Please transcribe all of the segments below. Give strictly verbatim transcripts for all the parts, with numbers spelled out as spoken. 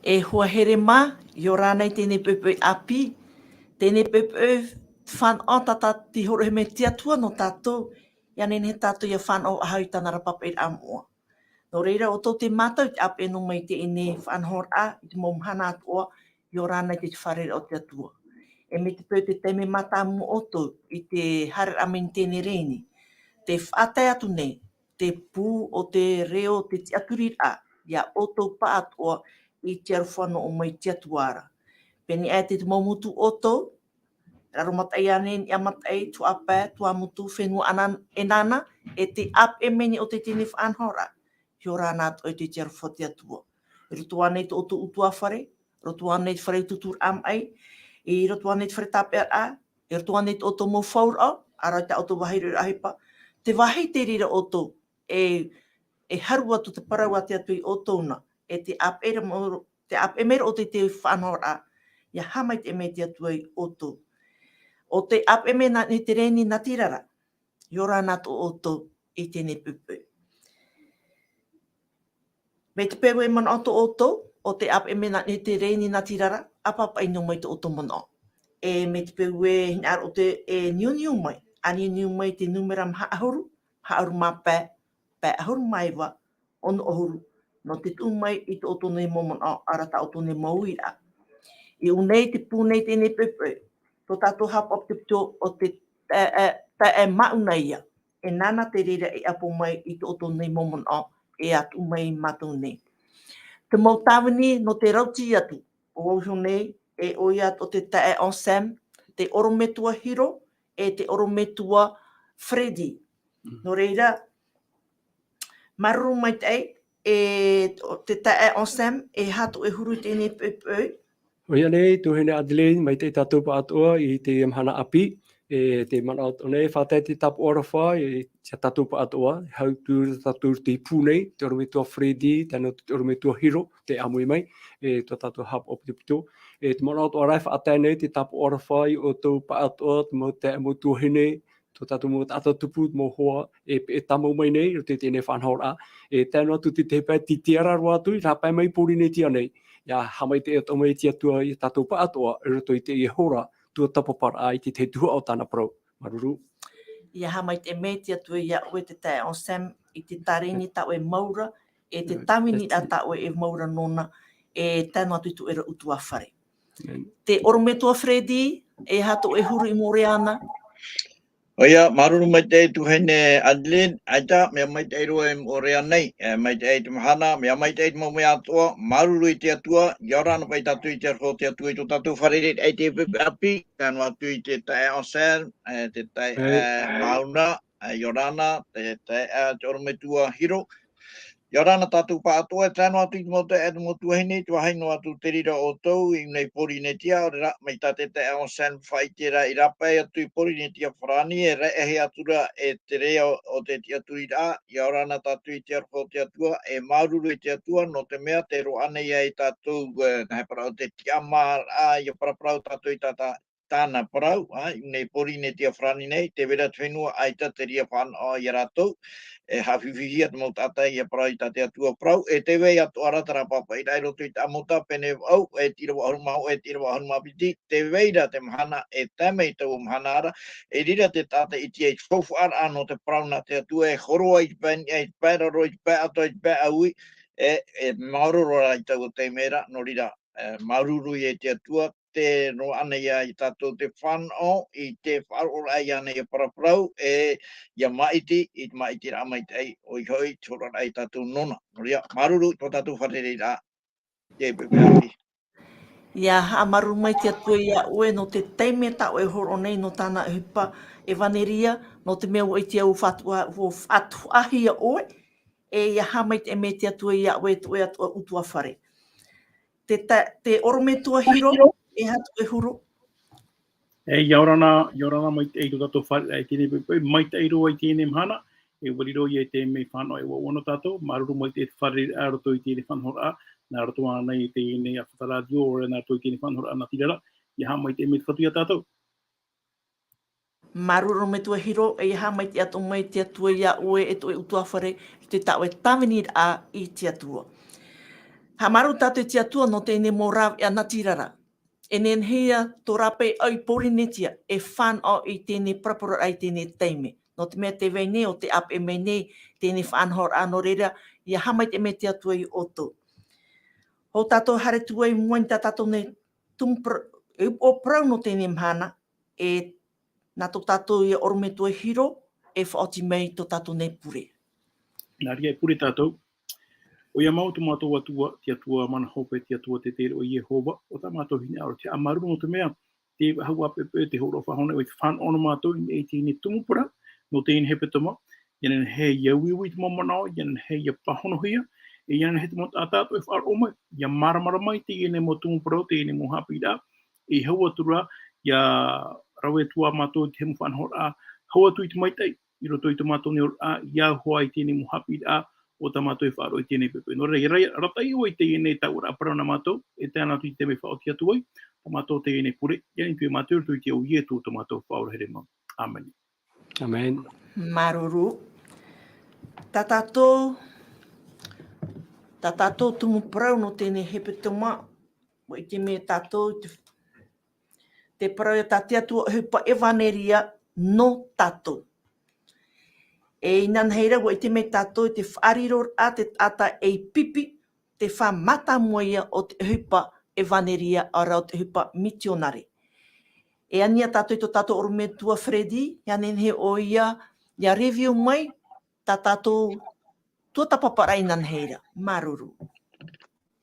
E hoa here mā, ʻia ora na i teie poʻipoʻi ʻāpī, teie poʻipoʻi fānaʻo tātou i hōroʻahia mai te Atua nō tātou, ʻia nehenehe tātou ʻia fānaʻo faʻahou i tāna ra pāpaʻiraʻa moʻa. Nō reira, ʻoutou tē mātau i te ʻāpeʻe noa mai i teie faʻanahoraʻa, i te mau mahana atoʻa, ʻia ora na i te fārereiraʻa o te Atua. E mai te peu te taime mātāmua ʻoutou i te haereraʻa mai i teie reni, tē faʻatae atu nei te pū o te reo o te tiʻaturiraʻa, ia ʻoutou pāʻatoʻa i te aroha nō ʻō mai i te Atua ra. Pēneiaʻe te mau motu ʻoutou, Raromataʻi ānei, Niʻa Mataʻi, Tuhaʻa Pae, Tuamotu, Fenua Ana-, ʻEnana, e tē ʻāpeʻe mai nei ʻoutou i teie faʻanahoraʻa, ʻia ora na atoʻa i te aroha o te Atua. I roto ānei tō ʻoutou ʻutuāfare, i roto ānei te fare utuuturaʻa maʻi, i roto ānei te fare tāpeʻaraʻa, i roto ānei tō ʻoutou mau fauraʻo, ʻaore rā tā ʻoutou vāhi roa ʻohipa, te vāhi te reira ʻoutou, e, e haru atu te parau a te Atua ia ʻoutou na, e tē ʻāpeʻe ra mau, tē ʻāpeʻe mai ra ʻoutou i te faʻanahoraʻa, ʻia haʻamaitaʻi mai te Atua ia ʻoutou. ʻO tē ʻāpeʻe mai nei te reni natirara, ʻia ora na atoʻa ʻoutou i teie poʻipoʻi. Mai te peu e manaʻo tō ʻoutou, ʻo tē ʻāpeʻe mai nei te reni natirara, ʻa pāpaʻi noa mai tō ʻoutou manaʻo. E mai te peu e hinaʻaro ʻoutou e niuniu mai, ʻa niuniu mai te nūmera maha ʻahuru, maha ʻahuru mā pae, pae ʻahuru mā iva, ono ʻahuru, nō te tuʻu mai i tō ʻoutou nei mau manaʻo, ʻaore rā tā ʻoutou nei mau uiraʻa. I ʻō nei te pū nei teie poʻipoʻi, tō tātou haʻapaʻo pito ʻo te taeaʻe, taeaʻe Mauna ia. E nāna te reira e ʻapo mai i tō ʻoutou nei mau manaʻo, e atu mai mātou nei. Te mau tāvini nō te rauti atu, ʻo vau iho nei, e ʻoia atoʻa te taeaʻe Anselme, te ʻorometua Hiro, e te ʻorometua Freddy. Mm. Nō reira, māuruuru maitaʻi, e te taeaʻe Anselme, e aha tō ʻoe huru i teie poʻipoʻi? ʻOia nei, tuahine Adelaide, maitaʻi tātou pāʻatoʻa i teie mahana ʻāpī, e tē manaʻo atoʻa nei, faʻatae te tāpaʻo aroha i tā tātou pāʻatoʻa, e hau atu tātou i te pū nei, te ʻorometua Freddy, tae noa atu te ʻorometua Hiro, tē ʻāmui mai, e tō tātou haʻapaʻo pito. E tē manaʻo atoʻa ra e faʻatae nei te tāpaʻo aroha ia ʻoutou pāʻatoʻa, te mau taeaʻe, mau tuahine, tō tātou mau taʻata tupu, mau hoa, e, e tāmau mai nei, i roto i teie faʻanahoraʻa. E tae noa atu te tahi pae, tē tiʻa ra roa atu, i rāpae mai Pōrīnetia nei. ʻIa haʻamaitaʻi atoʻa mai te Atua ia tātou pāʻatoʻa, i roto i teie hora, tuatāpaparaʻa i te tahi tuhaʻa o tāna parau. Māuruuru. ʻIa haʻamaitaʻi mai te Atua ia ʻoe te taeaʻe Anselme, i te tāreni tā ʻoe mau ra, e te tāviniraʻa tā ʻoe e mau ra nōna, e tae noa atu i tō ʻoe ra ʻutuāfare. Te ʻorometua Freddy, e aha tō ʻoe huru i moʻorea na? ʻOia, māuruuru maitaʻi tuahine Adelaide, ʻaita, mea maitaʻi roa e moʻorea nei, e, maitaʻi te mahana, mea maitaʻi te mau mea atoʻa, māuruuru i te Atua, ʻia ora na paʻi tātou i te aroha o te Atua i tō tātou fārereiraʻa i teie poʻipoʻi ʻāpī, tae noa atu i te taeaʻe Anselme, e, te taeaʻe, e, Mauna, e, ʻia ora na, te taeaʻe, e, te ʻorometua Hiro, ʻia ora na tātou pāʻatoʻa, e tae noa atu i te mau taeaʻe, e te mau tuahine, te vāhi noa atu te reira ʻoutou, i ʻō nei Pōrīnetia, ʻaore rā, mai tā te taeaʻe Anselme faʻaʻite ra i rāpae atu i Pōrīnetia farāni, e raʻehia atu ra e te reo o te tiʻaturiraʻa, ʻia ora na tātou i te aroha o te Atua, e māuruuru i te Atua, nō te mea tē roaʻa nei ia tātou, e, nā hea parau, te tiʻamāraʻa, ʻia paraparau tātou i tā, tā, tāna parau, ā, i ʻō nei Pōrīnetia farāni nei, tē vai ra te fenua, ʻaita te reira fānaʻo ia rātou, e haʻafifi hia te mau taʻata ʻia parau i tā te Atua parau, e tē vai atoʻa ra terā pāpaʻiraʻa i roto i te ʻAmosa pene vaʻu, e te ʻīrava ʻahuru mā hōʻē, e te ʻīrava ʻahuru mā piti, tē vai ra te mahana e tae mai i taua mahana ra, e riro te taʻata ʻite i te faufaʻaraʻa nō te parau nā te Atua, e horo ai i te pae niʻa, i te pae raro, i te pae atoʻa, i te pae ʻāui, e, e maoro roa ra i taua taime ra, nō reira, e, māuruuru ia i te Atua, tē roaʻa nei ia tātou te fānaʻo i te faʻaroʻoraʻa iāna ʻia paraparau, e ʻia māʻiti i te māʻitiraʻa maitaʻi, ʻoia hoʻi te hōroʻaraʻa ia tātou nōna. Nō reira, māuruuru tō tātou fārereiraʻa, i teie poʻipoʻi ʻāpī. ʻIa haʻamāuruuru mai te Atua ia ʻoe nō te taime tā ʻoe e hōroʻa nei nō tāna ʻohipa ʻevanelia, nō te mea ʻua ʻite au ʻua faʻatu-, ʻua faʻatuhaʻahia ʻoe, e ʻia haʻamaitaʻi mai te Atua ia ʻoe, tō ʻoe atoʻa ʻutuāfare. Te ta-, te ʻorometua Hiro, e aha tō ʻoe huru? E, ʻia ora na, ʻia ora na maitaʻi i tō tātou fārereiraʻa i teie poʻipoʻi, maitaʻi roa i teie mahana, e ʻua riro ia i te mea fānaʻo e ʻoaʻoa nō tātou, māuruuru maitaʻi i te fārereiraʻa i roto i teie faʻanahoraʻa, nā roto ānei i teie ʻāfata rātio, ʻaore rā nā roto i teie faʻanahoraʻa nā Tirara, ʻia haʻamaitaʻi mai te Fatu ia tātou. Māuruuru ʻorometua Hiro, e ʻia haʻamaitaʻi atoʻa mai te Atua ia ʻoe e tō ʻoe ʻutuāfare, i tā ʻoe tāviniraʻa i te Atua. Haʻamāuruuru tātou i te Atua nō teie mau rāveʻa natirara. E nehenehe ia tō rāpae ʻau i Pōrīnetia e fānaʻo i teie paraparauraʻa i teie taime. Nō te mea tē vai nei ʻo tē ʻāpeʻe mai nei teie faʻanahoraʻa, nō reira, ʻia haʻamaitaʻi mai te Atua ia ʻoutou. Hou tātou haere atu ai i mua i tā tātou nei tumu par-, upoʻo parau nō teie mahana, e nā tō tātou ia ʻorometua Hiro e faʻaoti mai tō tātou nei pure. Nā reira e pure tātou. ʻOia mau tō mātou Atua, te Atua mana hope, te Atua teitei, ʻo Iehova, ʻo tā mātou hinaʻaro, te haʻamāuruuru nō te mea, tē faʻahou ʻāpeʻe te hōroʻa faʻahou nei, ʻo te fānaʻo nō mātou i teie tumu parau nō teie hepetoma, ʻia nehenehe ʻia uiui te mau manaʻo, ʻia nehenehe ʻia pāhonohia, e ʻia nehenehe te mau taʻata atoʻa e faʻaroʻo mai, ʻia māramarama i teie mau tumu parau, teie mau haʻapiʻiraʻa, e hau atu ra, ʻia rave atu ā mātou i te mau faʻanahoraʻa, hau atu i te maitaʻi, i roto i tō mātou nei oraraʻa, ʻia hoʻi i teie mau haʻapiʻiraʻa, ʻo tā mātou e faʻaroʻo i teie poʻipoʻi. Nō reira, ʻia ra-, arataʻi ʻoe i teie taoʻa parau nā mātou, e tae noa atu i te mea faʻaoti atu ai, tā mātou teie pure, ʻia ʻite atu mātou i roto i te iʻoa o Ietu tō mātou Faʻaora here mau. ʻĀmene. ʻĀmene. Māuruuru. Tā tātou, tā tātou tumu parau nō teie hepetoma, ʻua ʻite mai tātou te, te parau ia tā te Atua ʻohipa ʻevaneria nō tātou. E inanahi ra, ʻua ʻite mai tātou i te faʻariroraʻa te taʻata ei pipi, te fā mātāmua ia o te ʻohipa ʻevaneria, ʻaore rā ʻo te ʻohipa mitionare. E ani ā tātou i tō tātou ʻorometua Freddy, ʻia nehenehe ʻoia ʻia review mai tā tātou tuatāpaparaʻa inanahi ra. Māuruuru.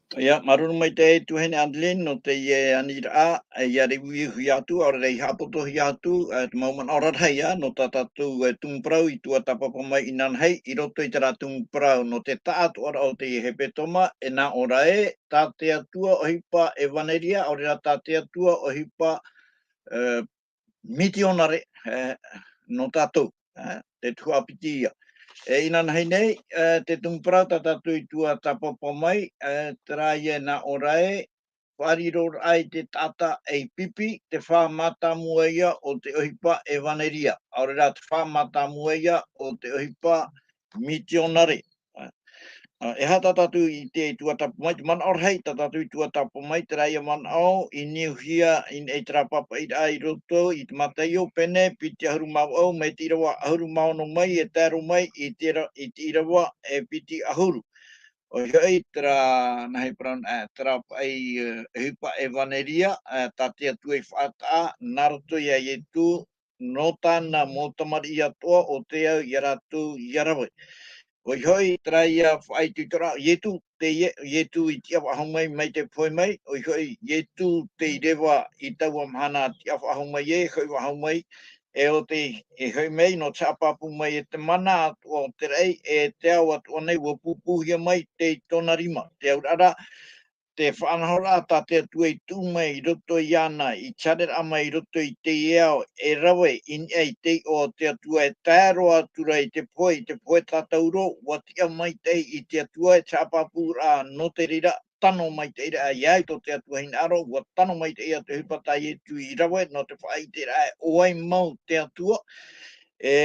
ʻOia, māuruuru maitaʻi e tuahine Adeline nō teie aniraʻa, e ʻia review-hia atu, ʻaore rā i haʻapotohia atu, e, te mau manaʻo rarahi ïa, nō tā tātou, e, tumu parau i tuatāpapa mai inanahi, i roto i terā tumu parau, nō te taʻatoʻaraʻa o teie hepetoma, e nā ʻō ra ē, tā te Atua ʻohipa ʻevaneria, ʻaore rā tā te Atua ʻohipa, e, mitionare, e, nō tātou, e, te tuhaʻa piti ïa. E, inanahi nei, e, te tumu parau tā tātou i tuatāpapa mai, e, terā ïa e nā ʻō ra ē, faʻariroraʻa i te taʻata ei pipi, te fā mātāmua ïa o te ʻohipa ʻevaneria. ʻAore rā te fā mātāmua ïa o te ʻohipa mitionare. A, e aha tā tātou i te tuatāpapa mai, te manaʻo rahi tā tātou i tuatāpapa mai, terā ïa manaʻo i niuhia i, i terā pāpaʻiraʻa i roto i te Mataio pene piti ʻahuru mā vaʻu, mai te ʻīrava ʻahuru mā ono mai, e tae roa mai i te ra-, i te ʻīrava e piti ʻahuru. ʻOia hoʻi, terā, nā hea parau, e, terā paʻi, e, ʻohipa ʻevaneria, e, tā te Atua i faʻataʻa, nā roto ia Ietu, nō tāna mau tamariʻi atoʻa ʻo tē au ia rātou ʻia rave. ʻOia hoʻi, terā ïa faʻaitoitoraʻa, Ietu, te Ie-, Ietu i tiʻa faʻahou mai, mai te pohe mai, ʻoia hoʻi, Ietu tei reva i taua mahana tiʻa faʻahou mai ē, hoʻi faʻahou mai, e ʻo tē, e hoʻi mai, nō te haʻapāpū mai e te mana atoʻa o te raʻi, e te ao atoʻa nei, ʻua pūpūhia mai tei tōna rima, te auraʻa ra, te faʻanahoraʻa tā te Atua i tuʻu mai i roto iāna, i te haereraʻa mai i roto i teie ao, e rave i niʻa i te iʻoa o te Atua, e tae roa atu ra i te pohe, i te pohe tātauro, ʻua tiʻa maitaʻi i te Atua, e te haʻapāpūraʻa nō te reira, tano maitaʻi ra ia ai tō te Atua hinaʻaro, ʻua tano maitaʻi atu e ʻohipa tā Ietu i rave, nō te faʻaʻiteraʻa ē ʻo vai mau te Atua, e,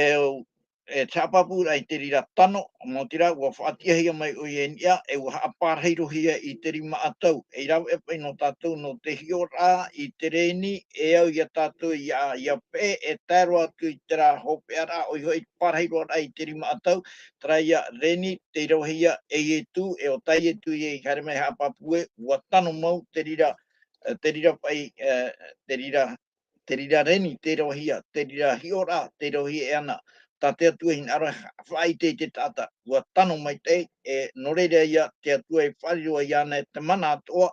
e te haʻapāpūraʻa i te reira tano, nō te reira, ʻua faʻatiʻahia mai ʻoia i niʻa, e ʻua haʻapārahirohia i te rima ʻatau. E rave paʻi nō tātou nō te hiʻoraʻa i te reni, e au ia tātou ʻia, ʻia peʻe, e tae roa atu i terā hopeʻaraʻa, ʻoia hoʻi te pārahiroraʻa i te rima ʻatau, terā ïa reni, tei ravehia e Ietu, e ʻo tā Ietu ïa i haere mai haʻapāpū ē, ʻua tano mau te reira, e, te reira paʻi, e, te reira te reira reni tei ravehia, te reira hiʻoraʻa tei ravehia e ana, tā te Atua hinaʻaro e faʻaʻite i te taʻata, ʻua tano maitaʻi, e nō reira ïa te Atua e faʻariro iāna e te mana atoʻa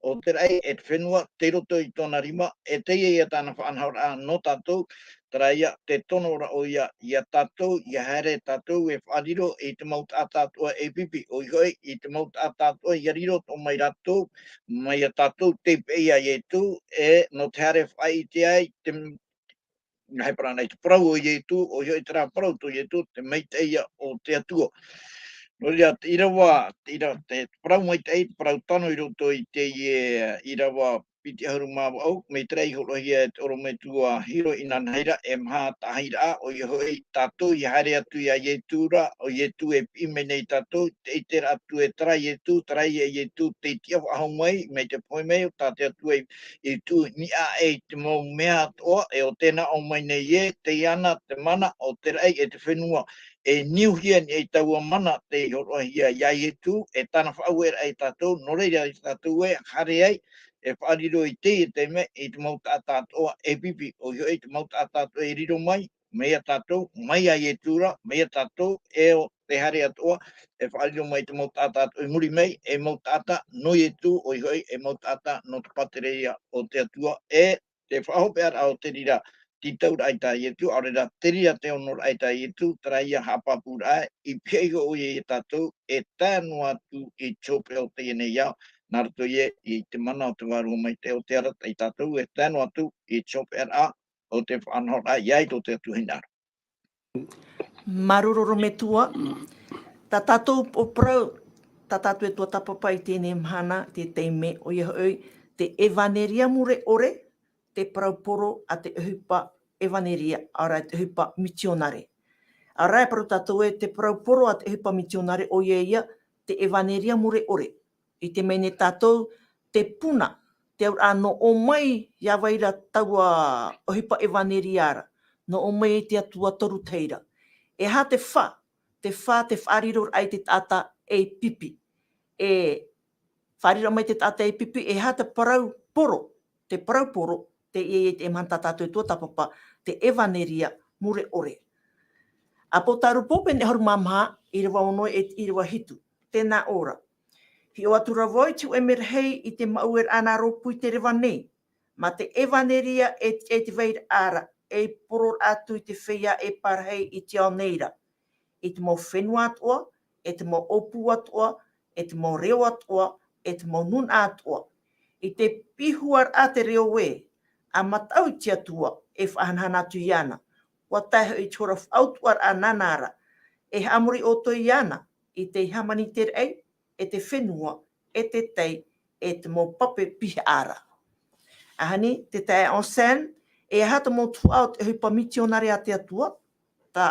o te raʻi, e te fenua, tei roto i tōna rima, e teie ïa tāna faʻanahoraʻa nō tātou, terā ïa te tonoraʻa ʻoia ia tātou, ʻia haere tātou e faʻariro i te mau taʻata atoʻa e pipi, ʻoia hoʻi, i te mau taʻata atoʻa ʻia riro atoʻa mai rātou, mai ia tātou tei peʻe ia Ietu, e nō te haere faʻaʻite ai, te, nā hea parau nei, te parau o Ietu, ʻoia hoʻi terā parau tō Ietu, te maitaʻi ïa o te Atua. Nō reira, te ʻīrava, te ʻīra-, te parau maitaʻi, te parau tano i roto i teie ʻīrava piti ʻahuru mā vaʻu, mai te reira i hōroʻahia e te ʻorometua Hiro Inanahi ra, e maha taʻahiraʻa, ʻoia hoʻi tātou i haere atu ia Ietu ra, ʻo Ietu e piʻi mai nei ia tātou, tē ʻite ra atu e terā Ietu, terā ia Ietu, tei tiʻa faʻahou mai, mai te pohe mai, ʻo tā te Atua i, i tuʻu i niʻa aʻe i te mau mea atoʻa, e ʻo tēnā ʻō mai nei ē, tei ana te mana, ʻo te raʻi, e te fenua, e niuhia nei taua mana tei hōroʻahia ia Ietu, e tāna faʻaueraʻa ia tātou, nō reira ia tātou e haere ai, e faʻariro i teie taime, i te mau taʻata atoʻa e pipi, ʻoia hoʻi te mau taʻata atoʻa e riro mai, mai ia tātou, mai ia Ietu ra, mai ia tātou, e ʻo tē haere atoʻa, e faʻariro mai te mau taʻata atoʻa i muri mai, e mau taʻata nō Ietu, ʻoia hoʻi, e mau taʻata nō te pātireia o te Atua, e te faʻahopeʻaraʻa o te reira tītauraʻa i tā Ietu, ʻaore rā te reira te onoraʻa i tā Ietu, terā ia haʻapāpūraʻa, i pihaʻi iho ʻoia ia tātou, e tae noa atu i te hopeʻa o teie nei ao, nā roto ia i te mana o te Vārua Maitaʻi o te arataʻi ia tātou, e tae noa atu i te hopeʻaraʻa o te faʻanahoraʻa ia i tō te Atua hinaʻaro. Māuruuru metua, tā tātou parau, tā tātou e tuatāpapa i teie mahana, te taime, ʻoia hoʻi, te ʻevaneria mure ʻore, te parau poro a te ʻohipa ʻevaneria, ʻaore rā te ʻohipa mitionare. ʻAore rā e parau tātou ē, te parau poro a te ʻohipa mitionare, ʻoia ia, te ʻevaneria mure ʻore. ʻIte mai nei tātou te puna, te auraʻa nō ʻō mai ia vai ra taua ʻohipa ʻevaneria ra, nō ʻō mai ai te Atua toru tahi ra. E aha te fā, te fā, te faʻariroraʻa i te taʻata e pipi. E faʻariro mai te taʻata e pipi, e aha te parau poro, te parau poro, teie ia te mahana tā tātou e tuatāpapa, te ʻevaneria mure ʻore. ʻĀpōtarupo pene ʻahuru mā maha, ʻīrava ono e te ʻīrava hitu, tēnā ʻō ra. Hiʻo atu ra vau i te hōʻē merahi i te maueraʻa nā rōpū i te reva nei, mā te ʻevaneria e tiʻa i te vairaʻa ra, ei pororaʻa atu i te feiā e parahi i te ao nei ra. I te mau fenua atoʻa, e te mau ʻōpū atoʻa, e te mau reo atoʻa, e te mau nūnaʻa atoʻa. I te pihaʻi ra te reo ē, ʻa mataʻu i te Atua e faʻahanahana atu iāna. ʻUa tae hoʻi i te hora faʻautuʻaraʻa nāna ra, e haʻamori ʻoutou iāna, i te hāmani i te raʻi, e te fenua, e te tai, e te mau pape pihaʻi ra. ʻAhani, te taeaʻe Anselme, e aha te mau tuhaʻa o te ʻohipa mitionare a te Atua, tā,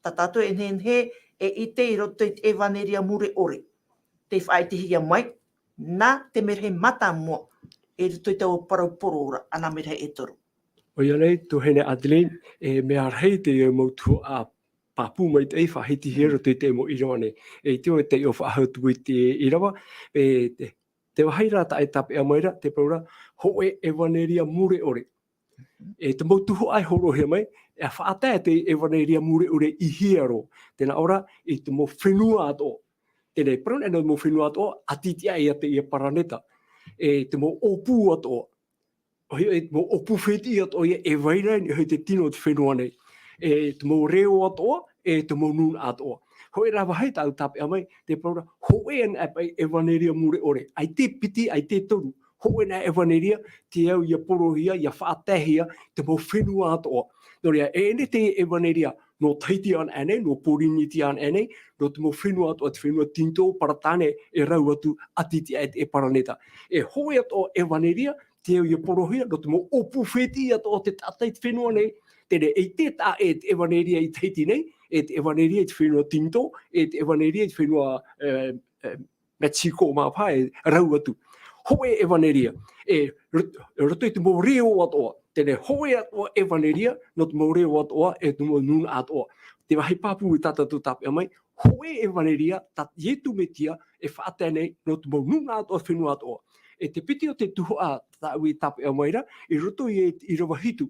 tā tātou e nehenehe e ʻite i roto i te ʻevaneria mure ʻore. Tei faʻaʻitehia mai, nā te merahi mātāmua, i roto i taua parau poro ra, ʻa nā merahi e toru. ʻOia nei, tuahine Adeline, e mea rahi te mau tuhaʻa pāpū maitaʻi faʻahitihia i roto i te mau ʻīrava nei. E ʻite vau e taiʻo faʻahou atu i te ʻīrava, e te, te vāhi ra tā e tāpeʻa mai ra, te parau ra, hōʻē ʻevaneria mure ʻore. E te mau tuhaʻa e hōroʻahia mai, e faʻatae te ʻevaneria mure ʻore i hea roa. Tēnā ʻō ra, i te mau fenua atoʻa. Teie parau nei nō te mau fenua atoʻa, ʻati tiʻa ia teie paraneta. E te mau ʻōpū atoʻa. ʻOia, e te mau ʻōpū fētiʻi atoʻa ia e vai ra i niʻa i te tino o te fenua nei. E te mau reo atoʻa, e te mau nūnaʻa atoʻa. Hōʻē rā vāhi tāʻu tāpeʻa mai, te parau ra, hōʻē anaʻe paʻi ʻevaneria mure ʻore. ʻAita e piti, ʻaita e toru. Hōʻē anaʻe ʻevaneria, tē au ia porohia, ia faʻataehia, te mau fenua atoʻa. Nō reira, e ʻere te ʻevaneria, nō Tahiti anaʻe nei, nō Pōrīnetia anaʻe nei, nō te mau fenua atoʻa, te fenua Tinitō, Paratāne, e rau atu, ʻati tiʻa e te paraneta. E hōʻē atoʻa ʻevaneria, tē au ia porohia, nō te mau ʻōpū fētiʻi atoʻa o te taʻata i te fenua nei, teie, ʻeita e taʻa e te ʻevaneria i Tahiti nei, e te ʻevaneria i te fenua Tinitō, e te ʻevaneria i te fenua, e, e, Mexico mā paʻi e rau atu. Hōʻē ʻevaneria, e rot-, roto i te mau reo atoʻa, teie hōʻē atoʻa ʻevaneria, nō te mau reo atoʻa, e te mau nūnaʻa atoʻa. Te vāhi pāpū i tā tātou tāpeʻa mai, hōʻē ʻevaneria, tā Ietu Metia, e faʻatae nei, nō te mau nūnaʻa atoʻa, fenua atoʻa. E te piti o te tuhaʻa tāʻu i tāpeʻa mai ra, i roto i te ʻīrava hitu.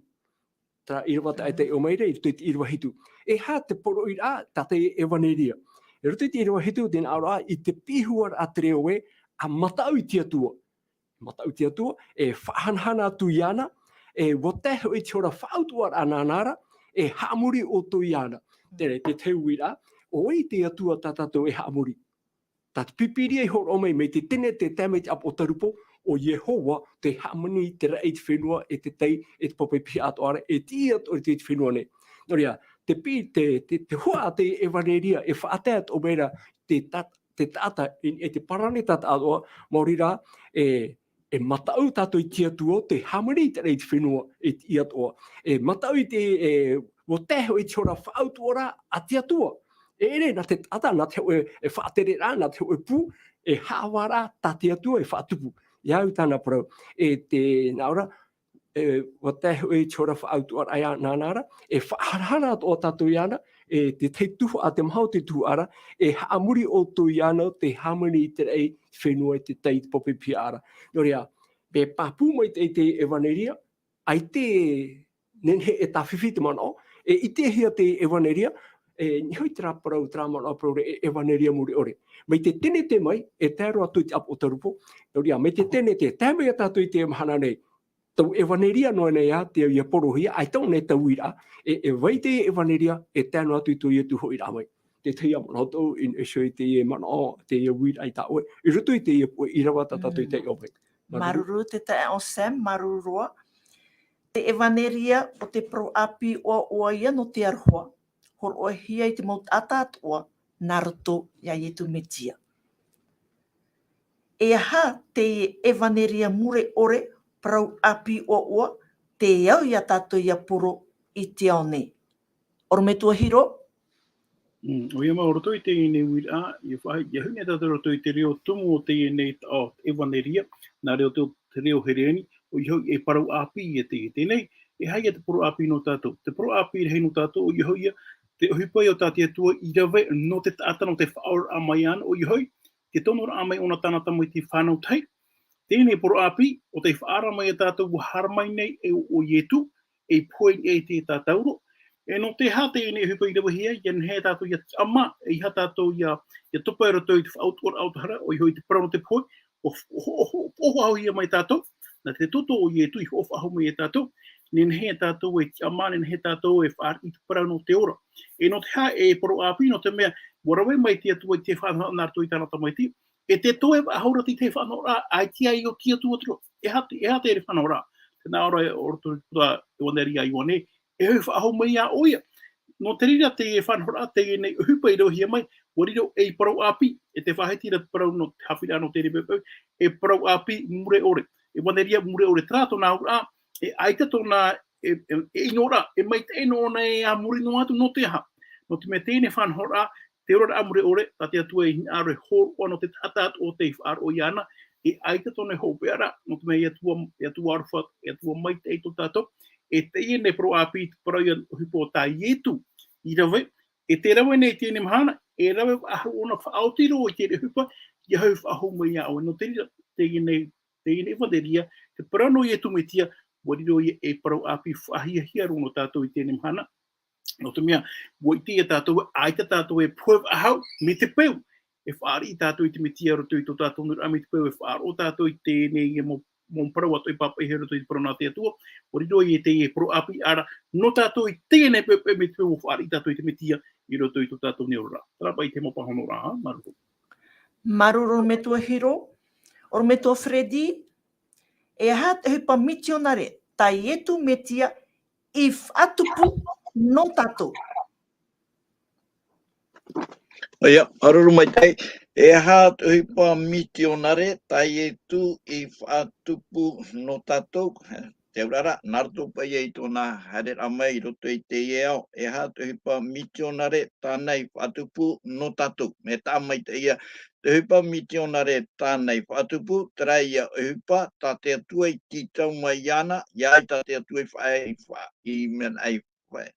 Terā ʻīrava tā e taiʻo mai ra, i roto i te ʻīrava hitu. E aha te poroʻiraʻa, tā te ʻevaneria. I roto i te ʻīrava hitu, tē nā ʻō ra, i te pihaʻi ra te reo ē, ʻa mataʻu i te Atua. Mataʻu i te Atua, e faʻahanahana atu iāna, e ʻua tae hoʻi i te hora faʻautuʻaraʻa nāna ra, e haʻamori ʻoutou iāna. Teie, te tahi uiraʻa, ʻo vai te Atua tā tātou e haʻamori. Tā te Pīpīria i hōroʻa mai, mai te Tenete tae mai te ʻĀpotarupo, ʻo Iehova, te hāmani, te raʻi, te fenua, e te tai, e te pape pihaʻi atoʻa ra, e tiʻi atoʻa i te fenua nei. Nō reira, te pi-, te, te, te huaʻa te ʻevaneria, e faʻatae atoʻa mai ra, te ta-, te taʻata, e, e te paraneta atoʻa, maori rā, e, e mataʻu tātou i te Atua, te hāmani i te raʻi i te fenua, i te ia toa. E mataʻu i te, e, ʻua tae hoʻi i te hora faʻautuʻaraʻa a te Atua. E ʻere nā te taʻata, nā te hōʻē, e faʻatereraʻa, nā te hōʻē pū, e haʻavāraʻa tā te Atua e faʻatupu. E au tāna parau, e te, nā ʻō ra, e, ʻua tae hoʻi i te hora faʻautuʻaraʻa iāna ra, e faʻaharahara atoʻa tātou iāna, e te tahi tuhaʻa, te maha o te tuhaʻa ra, e haʻamori ʻoutou iāna te hāmani i te raʻi, fenua i te tai, te pape pihaʻa ra. Nō reira, mea pāpū mai te, te ʻevaneria, ʻaita e nehenehe e tāfifi te manaʻo, e ʻitehia te ʻevaneria, e niʻa hoʻi terā parau, terā manaʻo parau e ʻevaneria mure ʻore. Mai te Tenete mai, e tae roa atu i te ʻĀpotarupo, nō reira, mai te Tenete, tae mai ia tātou i teie mahana nei, tau ʻevaneria noa nei ā, te ia porohia, ʻaita ʻōna e tau uiraʻa, e, e vai te ʻevaneria, e tae noa atu i tō Ietu hoʻiraʻa mai. Te tahi ā manaʻo tōʻu, i, e show i teie manaʻo, teie uiraʻa i tā ʻoe, i roto i teie puʻe ʻīrava tā tātou i taiʻo mai. Māuruuru. Māuruuru te taeaʻe Sam, māuruuru roa. Te ʻevaneria ʻo te parau ʻāpī ʻoaʻoa ia nō te aroha, hōroʻahia i te mau taʻata atoʻa, nā roto iā Ietu Metia. E aha te ʻevaneria mure ʻore, parau ʻāpī ʻoaʻoa, te au ia tātou ia poro i te ao nei? ʻOrometua Hiro? Mm, ʻoia mau, roto i teie nei uiraʻa, ia faʻahi-, ia hui nei tātou roto i te reo tumu o teie nei taʻo ʻevaneria, nā reo te, te reo Hereani, ʻoia hoʻi e parau ʻāpī ia teie. Teie nei, e aha ia te parau ʻāpī nō tātou? Te parau ʻāpī rahi nō tātou, ʻoia hoʻi ia te ʻohipa ia o tā te Atua i rave nō te taʻata, nō te faʻaoraraʻa mai iāna, ʻoia hoʻi, te tonoraʻa mai ʻōna tāna tamaiti fānau tahi. Teie nei parau ʻāpī, ʻo tei faʻaara mai ia tātou ʻua haere mai nei e ʻo, ʻo Ietu, e pohe i niʻa i te tātauro. E nō te aha teie nei ʻohipa i ravehia, ia nehenehe tātou ia tiʻamā, e ʻeiaha tātou ia, ia topa i roto i te faʻautuʻaraʻa o te hara, ʻoia hoʻi te parau nō te pohe, ʻo, ʻo, ʻo, ʻo, ʻo faʻahouhia mai tātou, nā te toto o Ietu i hoʻo faʻahou mai ia tātou, nehenehe tātou e tiʻamā, nehenehe tātou e fāriʻi i te parau nō te ora. E nō te aha e parau ʻāpī, nō te mea, ʻua rave mai te Atua i te faʻanahoraʻa nā roto i tāna tamaiti, e te toe faʻahou ra i te faʻanahoraʻa, ʻaita ia i ʻō te Atua atu ra. E aha te, e aha te faʻanahoraʻa? Tē nā ʻō ra ʻo roto i te ʻevaneria a Ioane, e hoʻi faʻahou mai iā ʻoia. Nō te reira teie faʻanahoraʻa, teie nei ʻohipa i ravehia mai, ʻua riro ei parau ʻāpī, e te faʻahiti ra te parau nō te haʻapiʻiraʻa nō teie nei poʻipoʻi, e parau ʻāpī mure ʻore. ʻEvaneria mure ʻore, terā tōna auraʻa, e ʻaita tōna, e, e, e ʻino ra, e maitaʻi noa ʻōna e a muri noa atu, nō te aha? Nō te mea teie nei faʻanahoraʻa, te oraraʻa mure ʻore, tā te Atua i hinaʻaro e hōroʻa nō te taʻata atoʻa tei faʻaroʻo iāna, e ʻaita tōna hopeʻa ra, nō te mea e Atua, e Atua aroha, e Atua maitaʻi tō tātou, e teie nei parau ʻāpī, te parau ia ʻohipa o tā Ietu i rave, e tē rave nei i teie nei mahana, e rave faʻahou ʻōna faʻaoti roa i teie ʻohipa, ia hoʻi faʻahou mai iā ʻoe. Nō te reira, teie nei, teie nei ʻevaneria, te parau nō Ietu Metia, ʻua riro ia ei parau ʻāpī faʻahiahia roa nō tātou i teie nei mahana. Nō te mea, ʻua ʻite ia tātou, ʻaita tātou e pohe faʻahou, mai te peu, e fāriʻi tātou i te Metia roto i tō tātou nūnaʻa, mai te peu e faʻaroʻo tātou i teie nei mau, mau parau atoʻa i pāpaʻihia roto i te parau nā te Atua, ʻua riro ia teie parau ʻāpī, ʻaore ra, nō tātou i teie nei poʻipoʻi, mai te peu ʻua fāriʻi tātou i te Metia i roto i tō tātou nei oraraʻa. Terā paʻi te mau pāhonoraʻa, māuruuru. Māuruuru ʻorometua Hiro, ʻorometua Freddy, e aha te ʻohipa mitionare tā Ietu Metia i faʻatupu nō tātou? ʻOia, māuruuru maitaʻi. E aha te ʻohipa mitionare tā Ietu i faʻatupu nō tātou? Te auraʻa ra, nā roto paʻi i tōna haereraʻa mai i roto i teie ao, e aha te ʻohipa mitionare tāna i faʻatupu nō tātou? Mea taʻa maitaʻi ia, te ʻohipa mitionare tāna i faʻatupu, terā ia ʻohipa tā te Atua i tītau mai iāna, ʻia ai tā te Atua i faʻa-, i faʻa-, i mea, i faʻa-,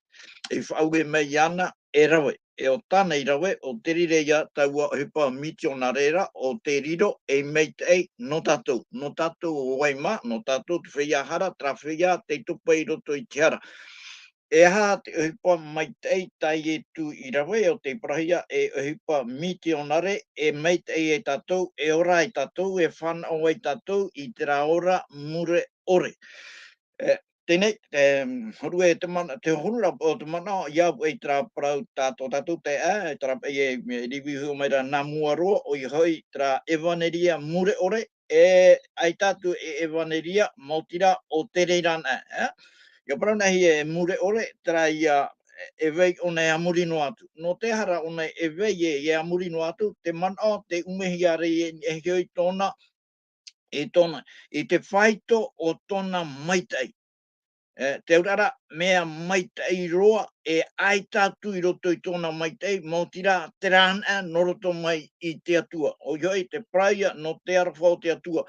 i faʻaue mai iāna e rave. E ʻo tāna i rave, ʻo te reira ia taua ʻohipa mitionare ra, ʻo te riro ei maitaʻi nō tātou, nō tātou ʻo vai mā, nō tātou te feiā hara, terā feiā tei topa i roto i te hara. E aha te ʻohipa maitaʻi tā Ietu i rave, ʻo tei parauhia e ʻohipa mitionare, e maitaʻi ai tātou, e ora ai tātou, e fānaʻo ai tātou i terā ora mure ʻore. E, teie nei, e, hōroʻa te mana-, te hōroʻa o te manaʻo, ʻia au i terā parau tā tō tātou te, e, terā, e, e, e review mai ra nā mua roa, ʻoia hoʻi terā ʻevaneria mure ʻore, e, ʻaita atu e ʻevaneria, maoti rā ʻo te reira na, e? ʻIa parau nā hea e mure ʻore, terā ia, e, e vai ʻōna e a muri noa atu. Nō te aha rā ʻōna e vai e, e a muri noa atu, te manaʻo, te ʻumehia ra e, e hiʻo i tōna, i tōna, i te faito o tōna maitaʻi. E, te auraʻa, mea maitaʻi roa, e ʻaita atu i roto i tōna maitaʻi, maoti rā, terā anaʻe nō roto mai i te Atua. ʻOia hoʻi, te parau ia nō te aroha o te Atua.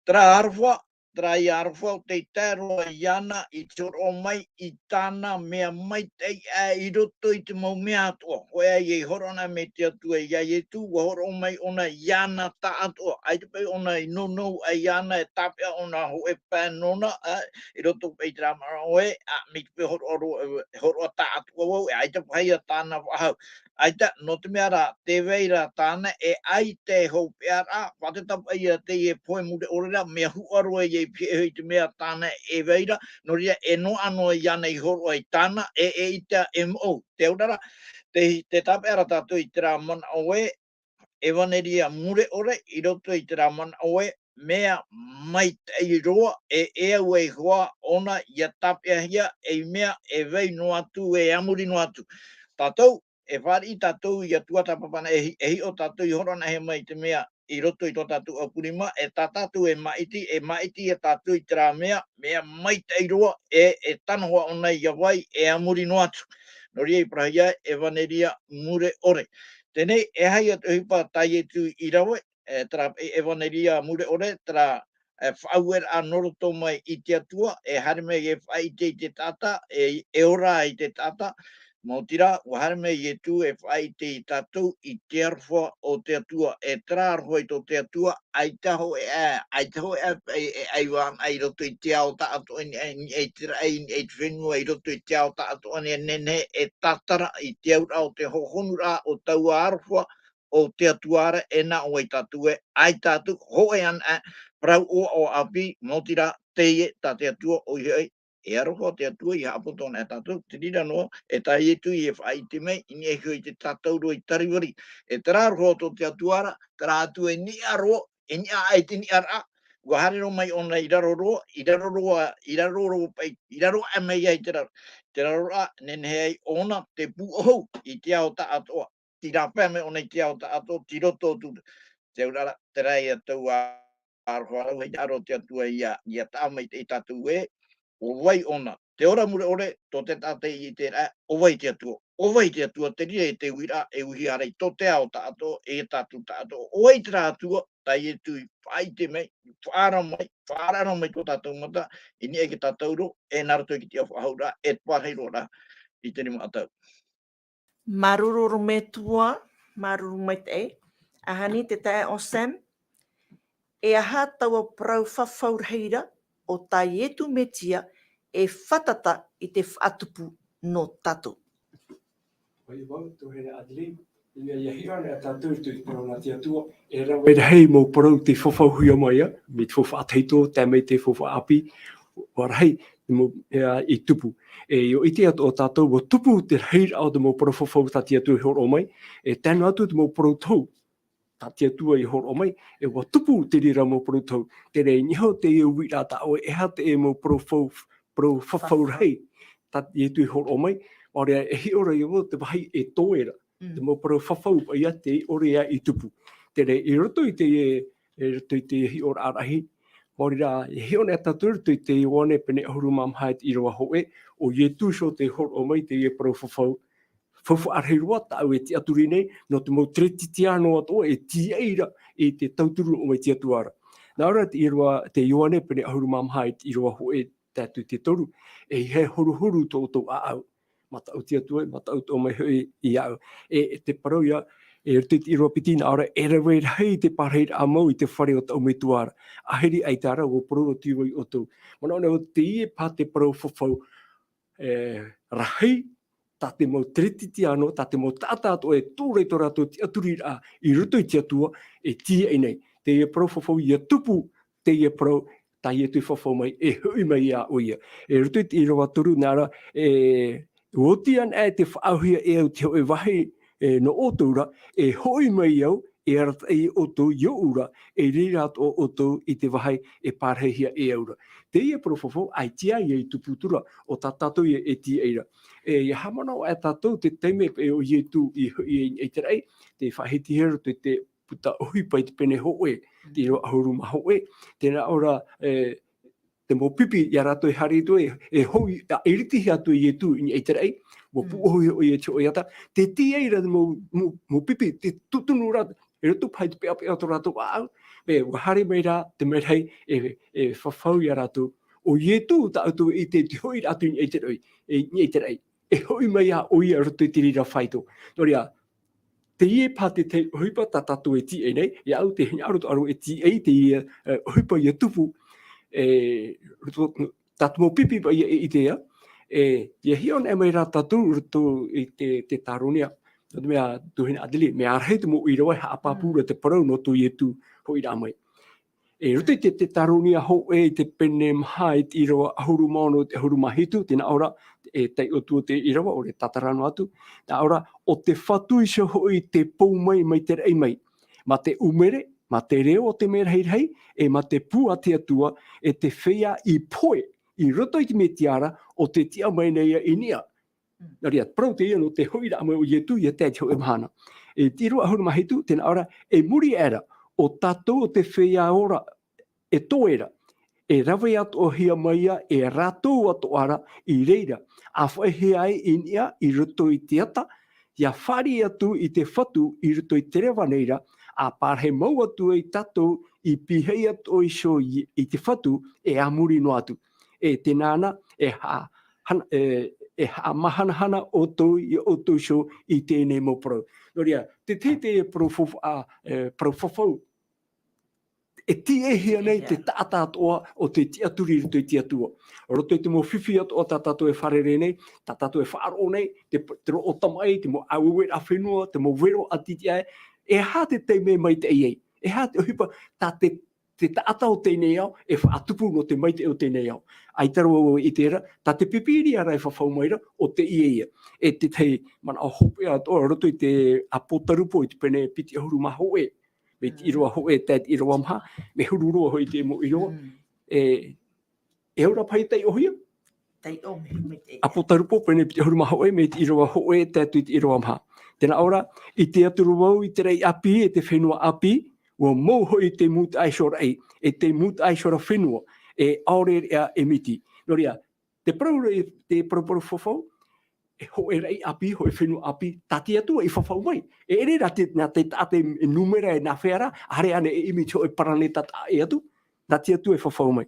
Terā aroha, terā ia aroha o tei tae roa iāna i te hōroʻa mai i tāna mea maitaʻi aʻe i roto i te mau mea atoʻa. Hōʻē ā ia hōroʻa mai te Atua iā Ietu, ʻua hōroʻa mai ʻōna iāna tāʻatoʻa. ʻAita paʻi ʻōna i nounou ai iāna e tāpeʻa ʻōna hōʻē pae nōna, ā, i roto paʻi i terā manaʻo ē, ā, mai te peu hōroʻa roa, hōroʻa tāʻatoʻa vau, e ʻaita paʻi ia tāna faʻahou. ʻAita, nō te mea rā, tē vai ra tāna e ʻaita e hopeʻa ra, faʻatetapaʻi ia teie pohe mure ʻore ra, mea huʻa roa ia i pihaʻi iho i te mea tāna e vai ra, nō reira e noaʻa noa iāna i hōroʻa i tāna, e, eʻita e moʻou. Te auraʻa, tē, tē tāpeʻa ra tātou i terā manaʻo ē, ʻevanelia mure ʻore, i roto i terā manaʻo ē, mea maitaʻi roa, e, e au ai hoʻi ʻōna ia tāpeʻahia, ei mea e vai noa atu, e a muri noa atu. Tātou, e fāriʻi tātou i Atua Tāpapa na, e hi-, e hiʻo tātou i hōroʻa anaʻe mai te mea i roto i tō tātou ʻaupurima, e tā tātou e māʻiti, e māʻiti ia tātou i terā mea, mea maitaʻi roa, e, e tano hoʻi ʻōna ia vai, e a muri noa atu. Nō reira i parau ai, ʻevanelia mure ʻore. Teie, e aha ia te ʻohipa tā Ietu i rave, e, terā, e, ʻevanelia mure ʻore, terā, e, faʻaueraʻa nō roto mai i te Atua, e haere mai e faʻaʻite i te taʻata, e, e ora i te taʻata, maoti rā, ʻua haere mai Ietu e faʻaʻite i tātou i te aroha o te Atua, e terā aroha i tō te Atua, ʻaita hōʻē ā, ʻaita hōʻē ā, e, e, ʻaiva anaʻe i roto i te ao tāʻatoʻa, i niʻa, i niʻa i te raʻi, i niʻa i te fenua, i roto i te ao tāʻatoʻa, e nehenehe e tātara i te auraʻa o te hohonuraʻa o taua aroha, o te Atua ra, e nā ʻō ai tātou ē, ʻaita atu, hōʻē anaʻe, parau ʻoaʻoa ʻāpī, maoti rā, teie tā te Atua, ʻoia hoʻi, e aroha te Atua i haʻapoto anaʻe ia tātou, te reira noa, e tā Ietu e faʻaʻite mai, i niʻa iho i te tātauro i Karivari. E terā aroha o tō te Atua ra, terā atu e niʻa roa, e niʻa aʻe i te niʻa ra, ʻua haere roa mai ʻōna i raro roa, i raro roa, i raro roa paʻi, i raro aʻe mai ai te raro, te raro ra, nehenehe ai ʻōna te pūʻohu i te ao tāʻatoʻa, tei rāpae mai ʻōna i te ao tāʻatoʻa, tei roto atu. Te auraʻa, terā ia taua aroha rau, hinaʻaro te Atua ia, ia taʻa mai i tātou ē, ʻo vai ʻōna. Te ora mure ʻore, tō te taʻata i ʻite ra, ʻo vai te Atua. ʻO vai te Atua, te reira e te uiraʻa, e uihi ārai, tō te ao tāʻatoʻa, e tātou tāʻatoʻa. ʻO vai terā Atua, tā Ietu i faʻaʻite mai, faʻaara mai, faʻaara mai tō tātou mata, i niʻa i te tātauro, e nā roto i te ao faʻahou ra, e te pārahi roa ra, i te rima ʻatau. Māuruuru metua, māuruuru maitaʻi. Ahani te taeaʻe o Sam, e aha taua parau fafau rahi ra o tā Ietu Metia e fātata i te faʻatupu nō tātou? ʻOia vau, tuahine Adeline, ʻia, ʻia hiʻo anaʻe tātou i te parau nā te Atua, e rave rahi mau parau tei fafauhia mai, ā, mai te faufaʻa tahito, tae mai te faufaʻa ʻāpī, ʻua rahi, te mau, ā, i tupu. E, ʻia ʻite atoʻa tātou, ʻua tupu te rahiraʻa o te mau parau fafau tā te Atua i hōroʻa mai, e tae noa atu te mau parau tohu tā te Atua i hōroʻa mai, e ʻua tupu te reira mau parau tohu. Terā i niʻa iho te uiraʻa tā ʻoe, e aha te mau parau fau-, parau fafau rahi tā Ietu i hōroʻa mai, ʻaore rā e hiʻo ra ia vau te vāhi e toe ra. Mm. Te mau parau fafau paʻi ā tei ʻore ā i tupu. Terā i roto i te, i roto i te hiʻoraʻa rahi, maori rā, e hiʻo anaʻe tātou i roto i te Ioane pene ʻahuru mā maha i te ʻīrava hōʻē, ʻo Ietu iho tei hōroʻa mai teie parau fafau, faufaʻa rahi roa tāʻu e tiʻaturi nei, nō te mau teretitiano atoʻa e tīaʻi ra i te tauturu nō ʻō mai te Atua ra. Nā ʻō ra te ʻīrava, te Ioane pene ʻahuru mā maha i te ʻīrava hōʻē, tae atu i te toru, ʻeiaha e horuhoru tō ʻoutou ʻāʻau. Mataʻu te Atua, e mataʻu atoʻa mai hoʻi iāʻu. E, e te parau ia, e roto i te ʻīrava piti, nā ʻō ra, e rave rahi te pārahiraʻa mau i te fare o tāʻu Metua ra. ʻAhiri ʻaita rā, ʻua parau atu vau ia ʻoutou. Manaʻo nei ʻo teie paha te parau fafau, e, rahi, tā te mau teretitiano, tā te mau taʻata atoʻa e tō ra i tō rātou tiʻaturiraʻa i roto i te Atua, e tīaʻi nei. Teie parau fafau ʻia tupu, teie parau, tā Ietu i fafau mai, e hoʻi mai iā ʻoia. E roto i te ʻīrava toru, nā ʻō ra, e, ʻua oti anaʻe te faʻaauhia e au te hōʻē vāhi, e, nō ʻoutou ra, e hoʻi mai au, e arataʻi ʻoutou i ʻōʻu ra, e reira atoʻa ʻoutou i te vāhi e pārahihia e au ra. Teie parau fafau, ʻaita ia i tupu atu ra, ʻo tā tātou ia e tīaʻi ra. E, ʻia haʻamanaʻo ā tātou te taime paʻi ʻo Ietu i hoʻi i te raʻi, tei faʻahitihia i roto i te puta ʻohipa i te pene hōʻē, te ʻīrava ʻahuru mā hōʻē, tē nā ʻō ra, e, te mau pipi ia rātou e haere atu e, e hoʻi, ʻa, e ʻiritihia atu e Ietu i niʻa i te raʻi, ua pūʻohu hoʻi e te hōʻē ata, tē tīaʻi ra te mau, mau, mau pipi, tē tūtunu ra, i roto paha i te peʻapeʻa o tō rātou ʻāʻau, e, ua haere mai rā te merahi e, e fafau ia rātou, ʻo Ietu tā ʻoutou e ʻite i te hoʻiraʻa atu i niʻa i te raʻi, e, niʻa i te raʻi. E hoʻi mai ā ʻoia i roto i te reira faito. Nō reira, teie paha te tahi ʻohipa tā tātou e tīaʻi nei, iāʻu tē hinaʻaro atoʻa ra e tīaʻi teie, e, ʻohipa ia tupu, e, roto, tā te mau pipi paʻi ia e ʻite ia, e, ʻia hiʻo anaʻe mai rā tātou roto i te, te Teutarōnia. Nō te mea, tuahine Adelaide, mea rahi te mau ʻīrava e haʻapāpū ra te parau nō tō Ietu hoʻiraʻa mai. E, roto i te, te Teutarōnia hōʻē i te pene maha i te ʻīrava ʻahuru mā ono, te ʻahuru mā hitu, tē nā ʻō ra, e, taiʻo atu te ʻīrava, ʻaore tātara noa atu, tē nā ʻō ra, ʻo te Fatu iho hoʻi tē pou mai, mai te raʻi mai, mā te ʻumere, mā te reo o te mea rahirahi, e mā te pū a te Atua, e te feiā i pohe, i roto i te Mesia ra, ʻo tē tiʻa mai nei ia i niʻa. Mm. Nō reira, parau teie nō te hoʻiraʻa mai o Ietu ia tae i te hōʻē mahana. E te ʻīrava ʻahuru mā hitu, tē nā ʻō ra, e muri aʻe ra, ʻo tātou ʻo te feiā ora, e toe ra, e rave atoʻahia mai ia e rātou atoʻa ra i reira, ʻa faʻaʻitehia ai i niʻa i roto i te ata, ʻia fāriʻi atu i te Fatu i roto i te reva nei ra, ʻa parahi mau atu ai tātou i pīhaʻi atoʻa iho i, i te Fatu e a muri noa atu. E tēnā na, e ha-, hana-, e, e haʻamāhanahana ʻoutou, ia ʻoutou iho i teie nei mau parau. Nō reira, te, te, te parau faf-, ā, e, parau fafau, e tīaʻihia nei te taʻata atoʻa o te tiʻaturi i roto i te Atua. Roto i te mau fifi atoʻa tā tātou e fārerei nei, tā tātou e faʻaroʻo nei, te, te roʻo tamaʻi, te mau ʻāueueraʻa fenua, te mau vero ʻātītīʻae, e aha te taime e maitaʻi ai? E aha te ʻohipa tā te, te taʻata o teie nei ao e faʻatupu nō te maitaʻi o teie nei ao? ʻAita roa vau e ʻite ra, tā te Pīpīria rā e fafau mai ra, ʻo teie ia. E te tahi manaʻo hopeʻa atoʻa, roto i te ʻApotarupo i te pene piti ʻahuru mā hōʻē, mai te ʻīrava hōʻē tae i te ʻīrava maha, mea huru roa hoʻi te mau ʻīrava. Mm. E, e ora paha i taiʻohia? Taiʻo, mea, mea te ʻApotarupo, pene piti ʻahuru mā hōʻē, mai te ʻīrava hōʻē tae atu i te ʻīrava maha. Tē nā ʻō ra, i tiʻaturi vau i te raʻi ʻāpī, e te fenua ʻāpī, ʻua mou hoʻi te mūtaʻa iho raʻi, e te mūtaʻa iho ra fenua, e ʻaore reʻa e miti. Nō reira, te parau ra, te paraparau fafau, e hōʻē raʻi ʻāpī, hōʻē fenua ʻāpī, tā te Atua i fafau mai. E ʻere rā te, nā te taʻata e nūmera e nāfea rā, ʻaore ānei e ʻimi i te hōʻē paraneta taʻa ʻē atu, tā te Atua e fafau mai.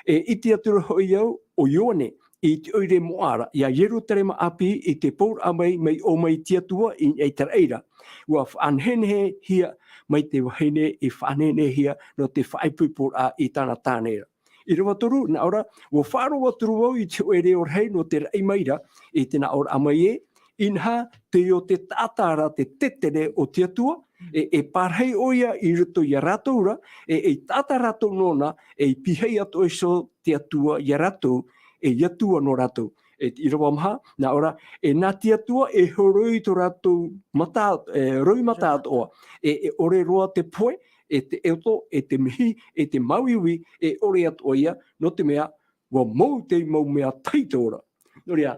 E, i tiʻaturi hoʻi au, ʻo Ioane, i te ʻoire moʻa ra, ia Ierutarema ʻāpī, i te pouraʻa mai, mai ʻō mai te Atua, i, i te raʻi ra. ʻUa faʻanehenehehia mai te vahine, i faʻanehenehehia nō te faʻaipoiporaʻa i tāna tāne ra. ʻĪrava toru, nā ʻō ra, ʻua faʻaroʻo atu ra vau i te hōʻē reo rahi nō te raʻi mai ra, i te nā ʻōraʻa mai ē, inaha, teie o te taʻata ra te tetere o te Atua, e, e parahi ʻoia i roto ia rātou ra, e, e taʻata rātou nōna, e i pīhaʻi atoʻa iho te Atua ia rātou, e i Atua nō rātou. E te ʻīrava maha, nā ʻō ra, e nā te Atua e horoi tō rātou mata, e, roimata atoʻa, e, e ʻore roa te pohe, e te ʻoto, e te mihi, e te māuiui, e ʻore atoʻa ia, nō te mea, ʻua mou te mau mea tahito ra. Nō reira,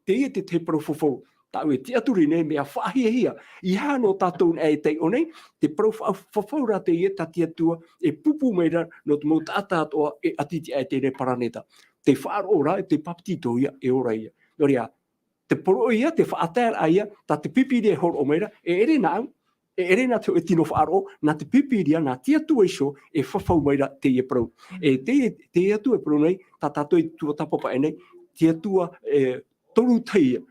teie te, te parau fafau, tāʻu e tiʻaturi nei mea faʻahiahia, ʻeiaha nō tātou e taiʻo nei, te parau fa-, fafau rā teie tā te Atua, e pūpū mai ra, nō te mau taʻata atoʻa, e ʻātītīʻae i teie paraneta. Te faʻaroʻo ra, te pāpetito ia, e ora ia. Nō reira, te poroʻi ia, te faʻataeraʻa ia, tā te Pīpīria e hōroʻa mai ra, e ʻere nāʻu, e ʻere nā te hōʻē tino faʻaroʻo, nā te Pīpīria, nā te Atua iho, e fafau mai ra teie parau. E te, te Atua e parau nei, tā tātou i tuatāpapa aʻe nei, te Atua, e, toru tahi ia.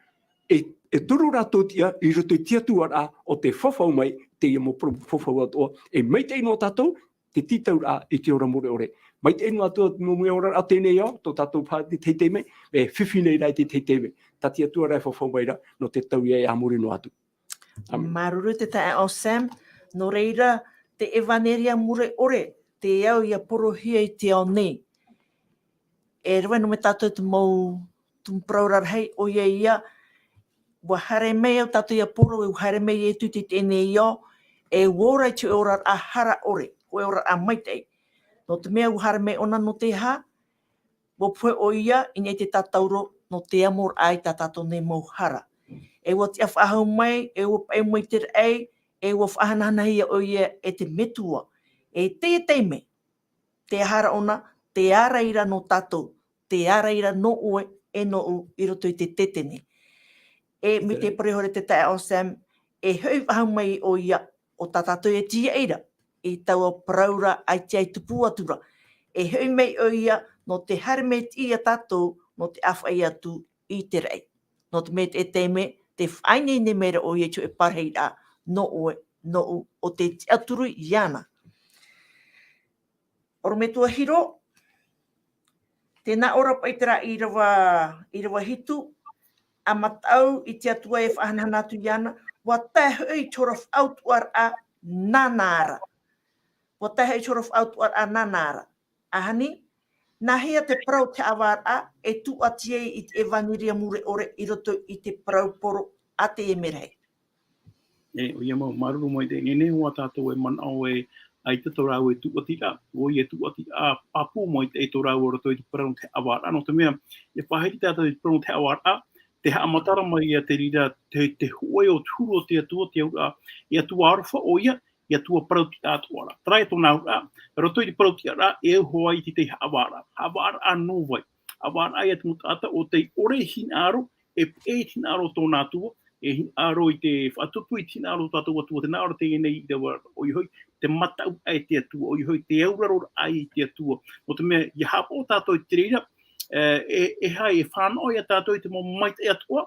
E, e toru rātou tiʻa, i roto i te Atua rā, ʻo tē fafau mai, teie mau parau fafau atoʻa, e maitaʻi noa tātou, te tītauraʻa i te ora mure ʻore. Maitaʻi noa atoʻa te mau mea ora o teie nei ao, tō tātou paha te tahi taime, e fifi nei rā i te tahi taime. Tā te Atua rā e fafau mai ra, nō te tau ia e a muri noa atu. Āmene. Māuruuru te taeaʻe Sam, nō reira, te ʻevaneria mure ʻore, te ao ia porohia i te ao nei. E rave noa mai tātou te mau tumu parau rarahi, ʻoia ia, ʻua haere mai au tātou ia poro, ʻua haere mai Ietu i teie nei ao, e ʻua ora i te oraraʻa hara ʻore, hōʻē oraraʻa maitaʻi. Nō te mea ʻua haere mai ʻōna nō te aha, ʻua pohe ʻoia, i niʻa i te tātauro, nō te amoraʻa i tā tātou nei mau hara. E ʻua tiʻa faʻahou mai, e ʻua paʻi mai te raʻi, e ua faʻahanahanahia ʻoia e te Metua, e teie taime, te aha ra ʻōna, te āraira nō tātou, te āraira nō ʻoe, e nōʻu i roto i te tetene. E mai te parau ʻore te taeaʻe Sam, e hoʻi faʻahou mai ʻoia, ʻo tā tātou e tīaʻi ra, i taua parau ra ʻaita e tupu atu ra. E hoʻi mai ʻoia, nō te haere mai ia tātou, nō te ʻāfaʻi atu i te raʻi. Nō te mea i te taime, tē faʻaineine mai ra ʻoia i te hōʻē parahiraʻa, nō ʻoe, nōʻu, ʻo tē tiʻaturi iāna. ʻOrometua Hiro, tēnā ʻō ra paʻi terā ʻīrava, ʻīrava hitu, ʻa mataʻu i te Atua e faʻahanahana atu iāna, ʻua tae hoʻi i te hora faʻautuʻaraʻa nāna ra. ʻUa tae hoʻi i te hora faʻautuʻaraʻa nāna ra. ʻAhani, nāhea te parau o te haʻavāraʻa e tūʻati ai i te ʻevaneria mure ʻore i roto i te parau poro a te Emerahi? E, ʻoia mau, māuruuru maitaʻi, nehenehe hoʻi tātou e manaʻo ē, ʻaita tō rāua e tūʻatiraʻa, ʻoia e tūʻatiraʻa pāpū maitaʻi tō rāua i roto i te parau o te haʻavāraʻa, nō te mea, e faʻahiti tātou i te parau o te haʻavāraʻa, tē haʻamatara mai ia te reira, te, te hōʻē o te huru o te Atua, te auraʻa, e Atua aroha ʻoia, e Atua parautiʻa atoʻa ra. Terā e tōna auraʻa, roto i te parautiʻaraʻa, e au hoʻi i te, te haʻavāraʻa. Haʻavāraʻa nō vai? Haʻavāraʻa ia te mau taʻata ʻo tei ʻore i hinaʻaro, e peʻe i te hinaʻaro o tōna Atua, e hinaʻaro i te faʻatupu i te hinaʻaro o tō tātou Atua, tēnā ʻō ra teie nei ʻīrava, ʻoia hoʻi, te mataʻuraʻa i te Atua, ʻoia hoʻi, te auraroraʻa i te Atua. Nō te mea, ʻia haʻapaʻo tātou i te reira, e, e, e aha, e fānaʻo ia tātou i te mau maitaʻi atoʻa,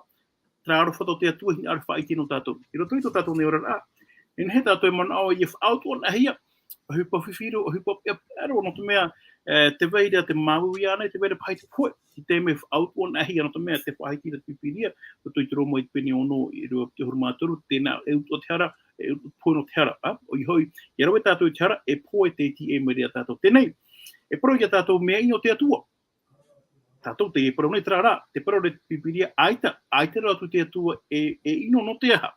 terā aroha tō te Atua, hinaʻaro e faʻaʻite nō tātou. I roto i tō tātou nei oraraʻa, e nehenehe tātou e manaʻo ʻia faʻautuʻanaʻahia, ʻohipa fifi roa, ʻohipa peʻapeʻa roa, nō te mea, e, tē vai ra te māuiui ānei, tē vai ra paʻi te pohe, i te mea faʻautuʻanaʻahia, nō te mea tē faʻahiti ra te Pīpīria, roto i te Roma i te pene ono, ʻīrava piti ʻahuru mā toru, tēnā e utuʻa te hara, e utuʻa te pohe nō te hara, ā? ʻOia hoʻi, ʻia rave tātou i te hara, e pohe tei tīaʻi mai ra ia tātou. Teie nei, e parau ia tātou mea ʻino o te Atua. Tātou tē parau nei terā rā, tē parau ra te Pīpīria, ʻaita, ʻaita roa atu te Atua e, e ʻino nō te aha.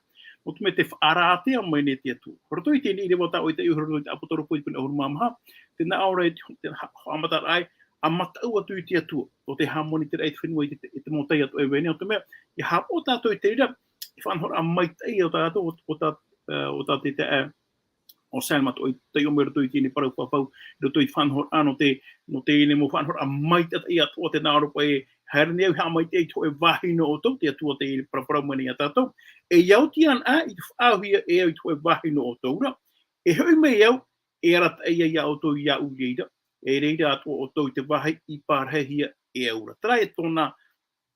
Nō te mea tē faʻaara ātea mai nei te Atua. Roto i teie nei ʻīrava tā ʻoe i taiʻo, roto i te ʻApotarupo i te pene ʻahuru mā maha, tēnā ʻō ra e te, te ha-, haʻamataraʻa ē, ʻa mataʻu atu i te Atua, ʻo tē hāmani te raʻi, te fenua, i te, i te mau taiete atoʻa e vai nei, nō te mea, ʻia haʻapaʻo tātou i te reira, e faʻanahoraʻa maitaʻi o tātou, o, o tā, e, o tā te, te, e, ʻo Sam atoʻa i taiʻo mai roto i teie nei parau fafau, roto i te faʻanahoraʻa nō te, nō teie nei mau faʻanahoraʻa maitaʻi atoʻa, tēnā ʻō ra paʻi ē, haere nei au e haʻamaitaʻi i te hōʻē vāhi nō ʻoutou, te Atua tei paraparau mai nei ia tātou. E ʻia oti anaʻe i te faʻaauhia e au i te hōʻē vāhi nō ʻoutou ra, e hoʻi mai au, e arataʻi ai ia ʻoutou iāʻu i reira, e reira atoʻa ʻoutou i te vāhi i parahihia e au ra. Terā e tōna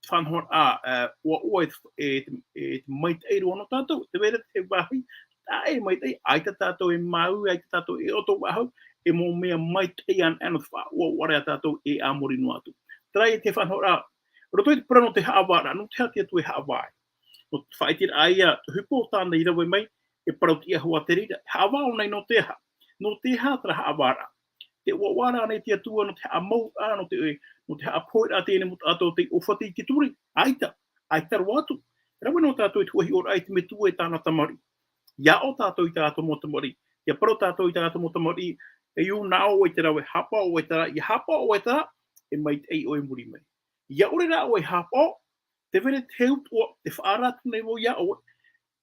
faʻanahoraʻa, ā, ʻoaʻoa e te, e te, e te maitaʻi roa nō tātou, tē vai ra te vāhi, taʻe maitaʻi, ʻaita tātou e māuiui, ʻaita tātou e ʻoto faʻahou, e mau mea maitaʻi anaʻe nō te faʻaʻoaʻoa ra ia tātou e a muri noa atu. Terā ia te faʻanahoraʻa, roto i te parau nō te haʻavāraʻa, nō te aha te Atua e haʻavā ai? Nō te faʻaʻiteraʻa ia, te ʻohipa o tāna i rave mai, e parau-tiʻa hoʻi te reira, haʻavā ʻōna nō te aha? Nō te aha terā haʻavāraʻa? Tē ʻoaʻoa ra ānei te Atua nō te haʻamau, ā, nō te, nō te haʻapoheraʻa teie nei mau taʻata tei ʻōfati i te ture? ʻAita, ʻaita roa atu. Rave noa tātou i te huaʻi hiʻoraʻa i te Metua e tāna tamariʻi. ʻIa aʻo tātou i tā tātou mau tamariʻi. ʻIa parau tātou i tā tātou mau tamariʻi, e ʻū, nā ʻoe te rave, haʻapaʻo ʻoe terā, ʻia haʻapaʻo ʻoe terā, e maitaʻi ʻoe i muri mai. ʻIa ʻore rā ʻoe e haʻapaʻo, tē vai ra te utuʻa, tē faʻaara atu nei vau iā ʻoe,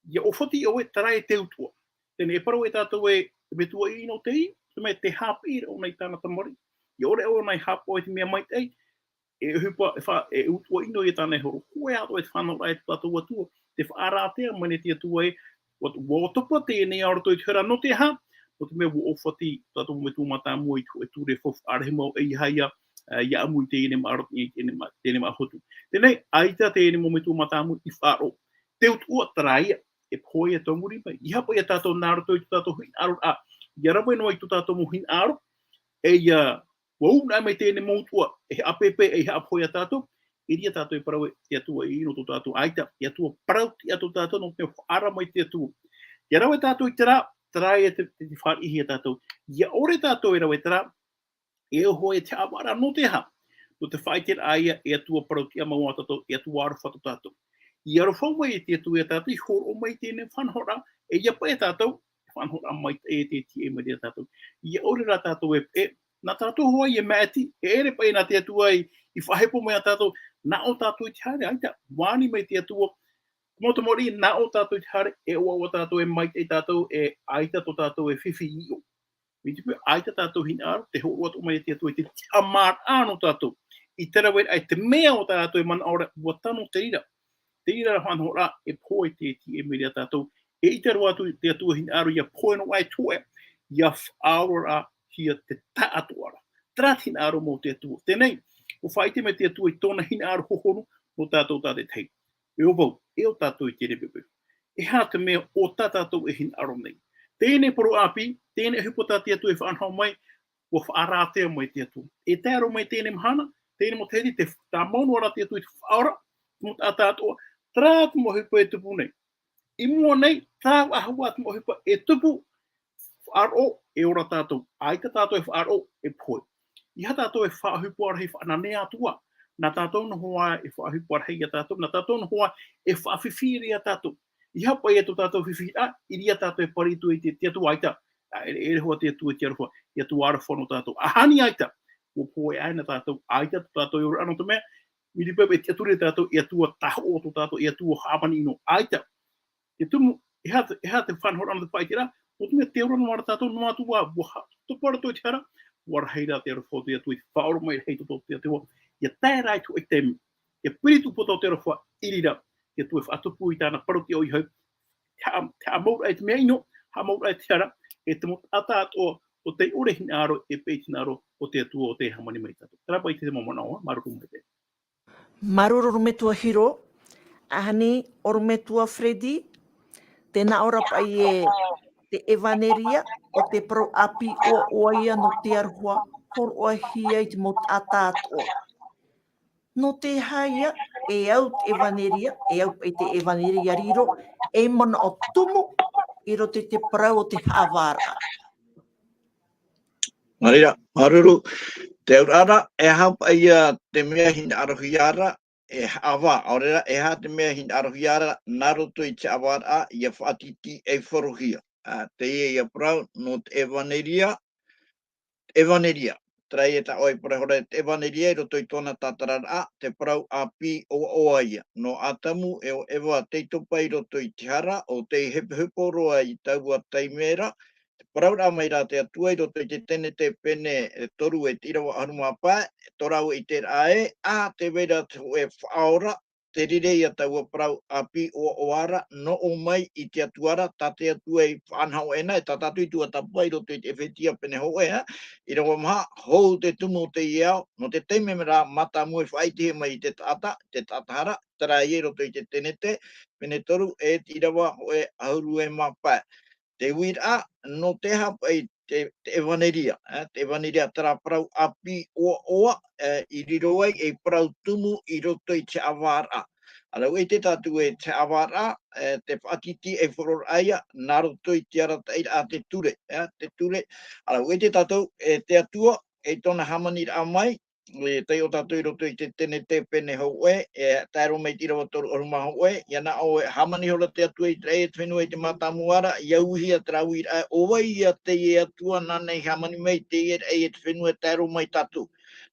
ʻia ʻōfati ʻoe, terā e te utuʻa. Teie nei e parau e tātou ē, Metua ʻino teie, te mea tē haʻapiʻi ra ʻōna i tāna tamariʻi. ʻIa ʻore ʻōna e haʻapaʻo i te mea maitaʻi, e ʻohipa, e fa-, e utuʻa ʻino ia tāna e horo. Hōʻē atoʻa e te faʻanahoraʻa e tō tātou Atua, tē faʻaara ātea mai nei te Atua ē, ʻua, ʻua ʻōtopa teie nei ā roto i te hara, nō te aha? Nō te mea ʻua ʻōfati tā tātou Metua Mātāmua i te hōʻē ture faufaʻa rahi mau, ʻeiaha ia, ā, ʻia ʻamu i teie nei māʻa, i teie nei mā-, teie nei māʻa hotu. Teie nei, ʻaita teie nei mau Metua Mātāmua i faʻaroʻo. Te utuʻa terā ia, e pohe ia tō muri mai. ʻEiaha paʻi ia tātou nā roto i tō tātou hinaʻaroraʻa, ʻia rave noa i tō tātou mau hinaʻaro, e ʻia ʻua ū anaʻe mai teie nei mau utuʻa, e haʻapēpē, e haʻapohe ia tātou, i reira tātou e parau ē, te Atua e ʻino tō tātou, ʻaita, te Atua parau-tiʻa tō tātou, nō te mea faʻaara mai te Atua. ʻIa rave tātou i terā, terā ia te, te, te fāriʻi ia tātou. ʻIa ʻore tātou e rave terā, e au hoʻi e te haʻavāraʻa, nō te aha? Nō te faʻaʻiteraʻa ia, e Atua parau-tiʻa mau ā tātou, e Atua aroha tō tātou. I aroha mai e te Atua ia tātou, i hōroʻa mai teie nei faʻanahoraʻa, e ʻia peʻe tātou, faʻanahoraʻa maitaʻi e tē tīaʻi mai ra ia tātou. ʻIa ʻore rā tātou e peʻe, nā tātou hoʻi e maʻiti, e ʻere paʻi nā te Atua i, i faʻahepo mai ia tātou, nā ʻō tātou i te haere, ʻaita, ʻua ani mai te Atua, Te mau tamariʻi, nā ʻō tātou i te haere, e ʻoaʻoa tātou, e maitaʻi tātou, e ʻaita tō tātou e fifi i ʻō. Mai te peu, ʻaita tātou hinaʻaro, tē hōroʻa atoʻa mai te Atua i te tiʻamāraʻa nō tātou. I terā vai ra, e te mea ʻo tātou e manaʻo ra, ʻua tano te reira. Te reira rā faʻanahoraʻa, e pohe te tīaʻi mai ra tātou. E ʻite roa atu te Atua hinaʻaro, ʻia pohe noa atu ē, ʻia faʻaorahia te taʻatoʻaraʻa. Terā te hinaʻaro mau o te Atua. Teie nei, ʻua faʻaʻite mai te Atua i tōna hinaʻaro hohonu nō tātou tātaʻitahi. E ʻo vau, e ʻo tātou i teie nei poʻipoʻi. E aha te mea ʻo tā tātou e hinaʻaro nei? Teie nei parau ʻāpī, teie nei ʻohipa tā te Atua e faʻanaho mai, ʻua faʻarātea mai te Atua. E tae roa mai teie nei mahana, teie nei matahiti, te, tāmau noa ra te Atua i te faʻaora, te mau taʻata atoʻa, terā te mau ʻohipa e tupu nei. I mua nei, terā faʻahou ā te mau ʻohipa e tupu, faʻaroʻo, e ora tātou. ʻAita tātou e faʻaroʻo, e pohe. ʻEiaha tātou e faʻaʻohipa rahi faʻananea atu ā. Nā tātou noa ā e faʻaʻohipa rahi ia tātou, nā tātou noa ā e faʻafifi ia tātou. ʻEiaha paʻi tō tātou fifiraʻa, i reira tātou e parau atu i te, te Atua ʻaita. Ā, e, e riro te Atua i te aroha, i te Atua aroha nō tātou. ʻAhani ʻaita, ʻua pohe aʻe na tātou, ʻaita tō tātou e ora nō te mea, mai te peu e tiʻaturi tātou, e Atua tahoʻo tō tātou, e Atua hāmani noa, ʻaita. Te tumu, e aha te, e aha te faʻanahoraʻa nō te faʻaʻite ra, nō te mea tē ora noa ra tātou noa atu ā, ʻua ha-, topa roto i te hara, ʻua rahi rā te aroha o te Atua i te faʻaora mai rahi tō te Atua, ʻia tae rā i te hōʻē taime, ʻia piri atu ā tō te aroha i reira, te Atua e faʻatupu i tāna parau ʻoia hoʻi, te haʻa-, te haʻamauraʻa i te mea ʻino, haʻamauraʻa i te hara, e te mau taʻata atoʻa, ʻo tei ʻore hinaʻaro, e paʻi te hinaʻaro o te Atua ʻo tē hāmani mai tātou. Terā paʻi te mau manaʻo, māuruuru maitaʻi. Māuruuru ʻorometua Hiro, ʻahani ʻorometua Freddy, tē nā ʻō ra paʻi ē te ʻEvaneria, ʻo te parau ʻāpī ʻoaʻoa ia nō te aroha, hōroʻahia i te mau taʻata atoʻa. Nō te aha ïa, e au te ʻEvaneria, e au paʻi te ʻEvaneria riro, ei manaʻo tumu, i roto i te parau o te haʻavāraʻa. Nā reira, māuruuru, te auraʻa ra, e aha paʻi ïa te mea hinaʻarohia ra, e haʻavā, ʻaore ra, e aha te mea hinaʻarohia ra, nā roto i te haʻavāraʻa, ʻia faʻatītīʻaifarohia. Ā, teie ïa parau, nō te ʻEvaneria, ʻEvaneria. Terā ïa tā ʻoe i parau ra, te ʻEvaneria i roto i tōna tātararaʻa, te parau ʻāpī ʻoaʻoa ïa. Nō Atamu e ʻo Eva tei topa i roto i te hara, ʻo tei hepohepo roa i taua taime ra, te parau ra mai rā te Atua i roto i te Tenete pene e toru e te ʻīrava ʻahuru mā pae, tō rāua ʻiteraʻa ē, ā, tē vai ra te hōʻē faʻaora, te reira ïa taua parau ʻāpī ʻoaʻoa ra, nō ʻō mai i te Atua ra, tā te Atua i faʻanaho ʻē na, e tā tātou i tuatāpapa i roto i te ʻEfetia pene hōʻē, ā, ʻīrava maha, hou te tumu o teie ao, nō te taime ra mātāmua i faʻaʻitehia mai i te taʻata, te taʻata hara, terā ïa i roto i te Tenete, pene toru, e te ʻīrava hōʻē ʻahuru e mā pae. Te uiraʻa, nō te aha paʻi te, te ʻEvaneria, ā, te ʻEvaneria, terā parau ʻāpī ʻoaʻoa, ā, i riro ai ei parau tumu i roto i te haʻavāraʻa. ʻA rave ʻite tātou ē te haʻavāraʻa, ā, te faʻatītīʻaifaroraʻa ïa, nā roto i te arataʻiraʻa a te ture, ā, te ture. ʻA rave ʻite tātou, e te Atua, e tōna hāmaniraʻa mai, e taiʻo tātou i roto i te Tenete pene hōʻē, e tae roa mai te ʻīrava toru ʻahuru mā hōʻē, ʻia nā ʻō e hāmani ihora te Atua i te raʻi e te fenua i te mātāmua ra, ʻia uihia terā uiraʻa, ʻo vai ïa teie Atua nāna i hāmani mai, teie raʻi e te fenua e tae roa mai tātou.